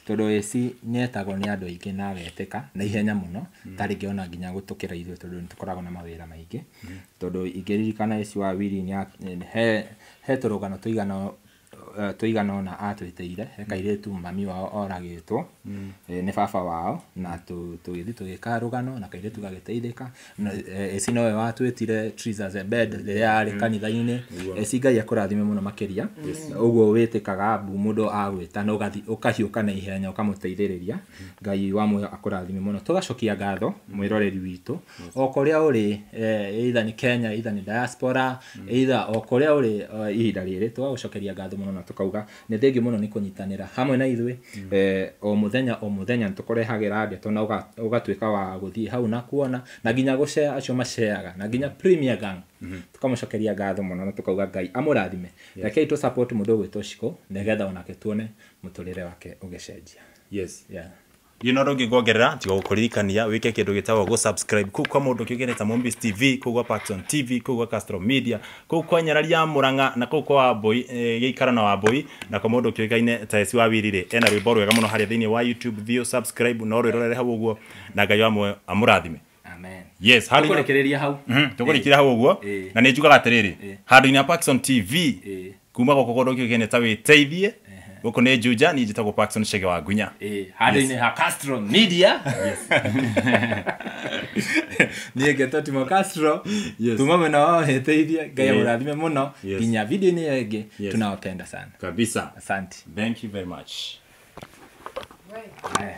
tondũ AC nĩetagwo nĩ andũ aingĩ na agetĩka na ihenya mũno, tarĩ rĩngĩ ona nginya gũtũkĩra ithuĩ, tondũ nĩ tũkoragwo na mawĩra maingĩ. Tondũ ingĩririkana AC wa Wiri he tũrũgano tũigana ũna atwĩtĩire, he kairĩtu mami wao oragĩtwo nĩ baba wao, na tũgĩthiĩ tũgĩka rũgano na kairĩtu gagĩteithĩka. AC nowe watwĩtire Trees as a Bed rĩrĩa yarĩ kanitha-inĩ. AC, Ngai akũrathime mũno makĩria. Ũguo wĩtĩkaga mbu mũndũ agwĩta na ũgathiĩ ũkahiũka na ihenya ũkamũteithĩrĩria. Ngai wa muoyo akũrathime mũno. Tũgacokia ngatho mwĩroreri witũ o kũrĩa ũrĩ, either nĩ Kenya, either nĩ diaspora, either o kũrĩa ũrĩ, ihinda rĩrĩ tũgagũcokeria ngatho mũno na tũkauga nĩ thengiũ mũno nĩ kũnyitanĩra hamwe na ithuĩ. O mũthenya o mũthenya nĩ tũkũrehagĩra ndeto na ũgatuĩka wa gũthiĩ hau na kuona na nginya gũcea acio maceaga na nginya Premier Gang. Tũkamũcokeria ngatho mũno na tũkauga Ngai amũrathime. Rekei tũ support mũndũ ũgwĩtwo Shiko nĩgetha onake tuone mũtũrĩre wake ũgĩcenjia.
Yes.
Yeah.
Ndiũ na ũndũ ũngĩ nguongerera tiga gũkũririkania wĩke kĩndũ gĩtagwo gũ subscribe kũu kwa mũndũ kĩũngene ta Mombis TV, kũu gwa Paxson TV, kũu gwa Castro Media, kũu kwa Nyarari ya Murang'a, na kũu kwa Wambui, gĩikaro na Wambui, na kwa mũndũ kĩũkaine ta Esi wa Wiri rĩ, ena rwĩmbo rwega mũno harĩa thĩinĩ wa YouTube. Thiĩ subscribe no rwĩrorere hau ũguo, na Ngai wa muoyo amũrathime.
Amen.
Yes,
tũkũrĩkĩrĩria hau.
Tũkũrĩkĩria hau ũguo. Na nĩ njugaga atĩrĩrĩ, handũ-inĩ ha Paxson TV, kuma gũkũ kũndũ kĩũkaine ta wĩteithie, gũkũ nĩ Juja, niĩ njĩtagwo Paxson Chege wa Ngunya.
Handũ-inĩ ha Castro Media. Niĩ ngetwo Timo Castro. Tuma mwena wao wĩteithie. Ngai amũrathime mũno. Nginya video-inĩ ĩyo ĩngĩ, tunawapenda sana
kabisa.
Asante.
Thank you very much.
Haya.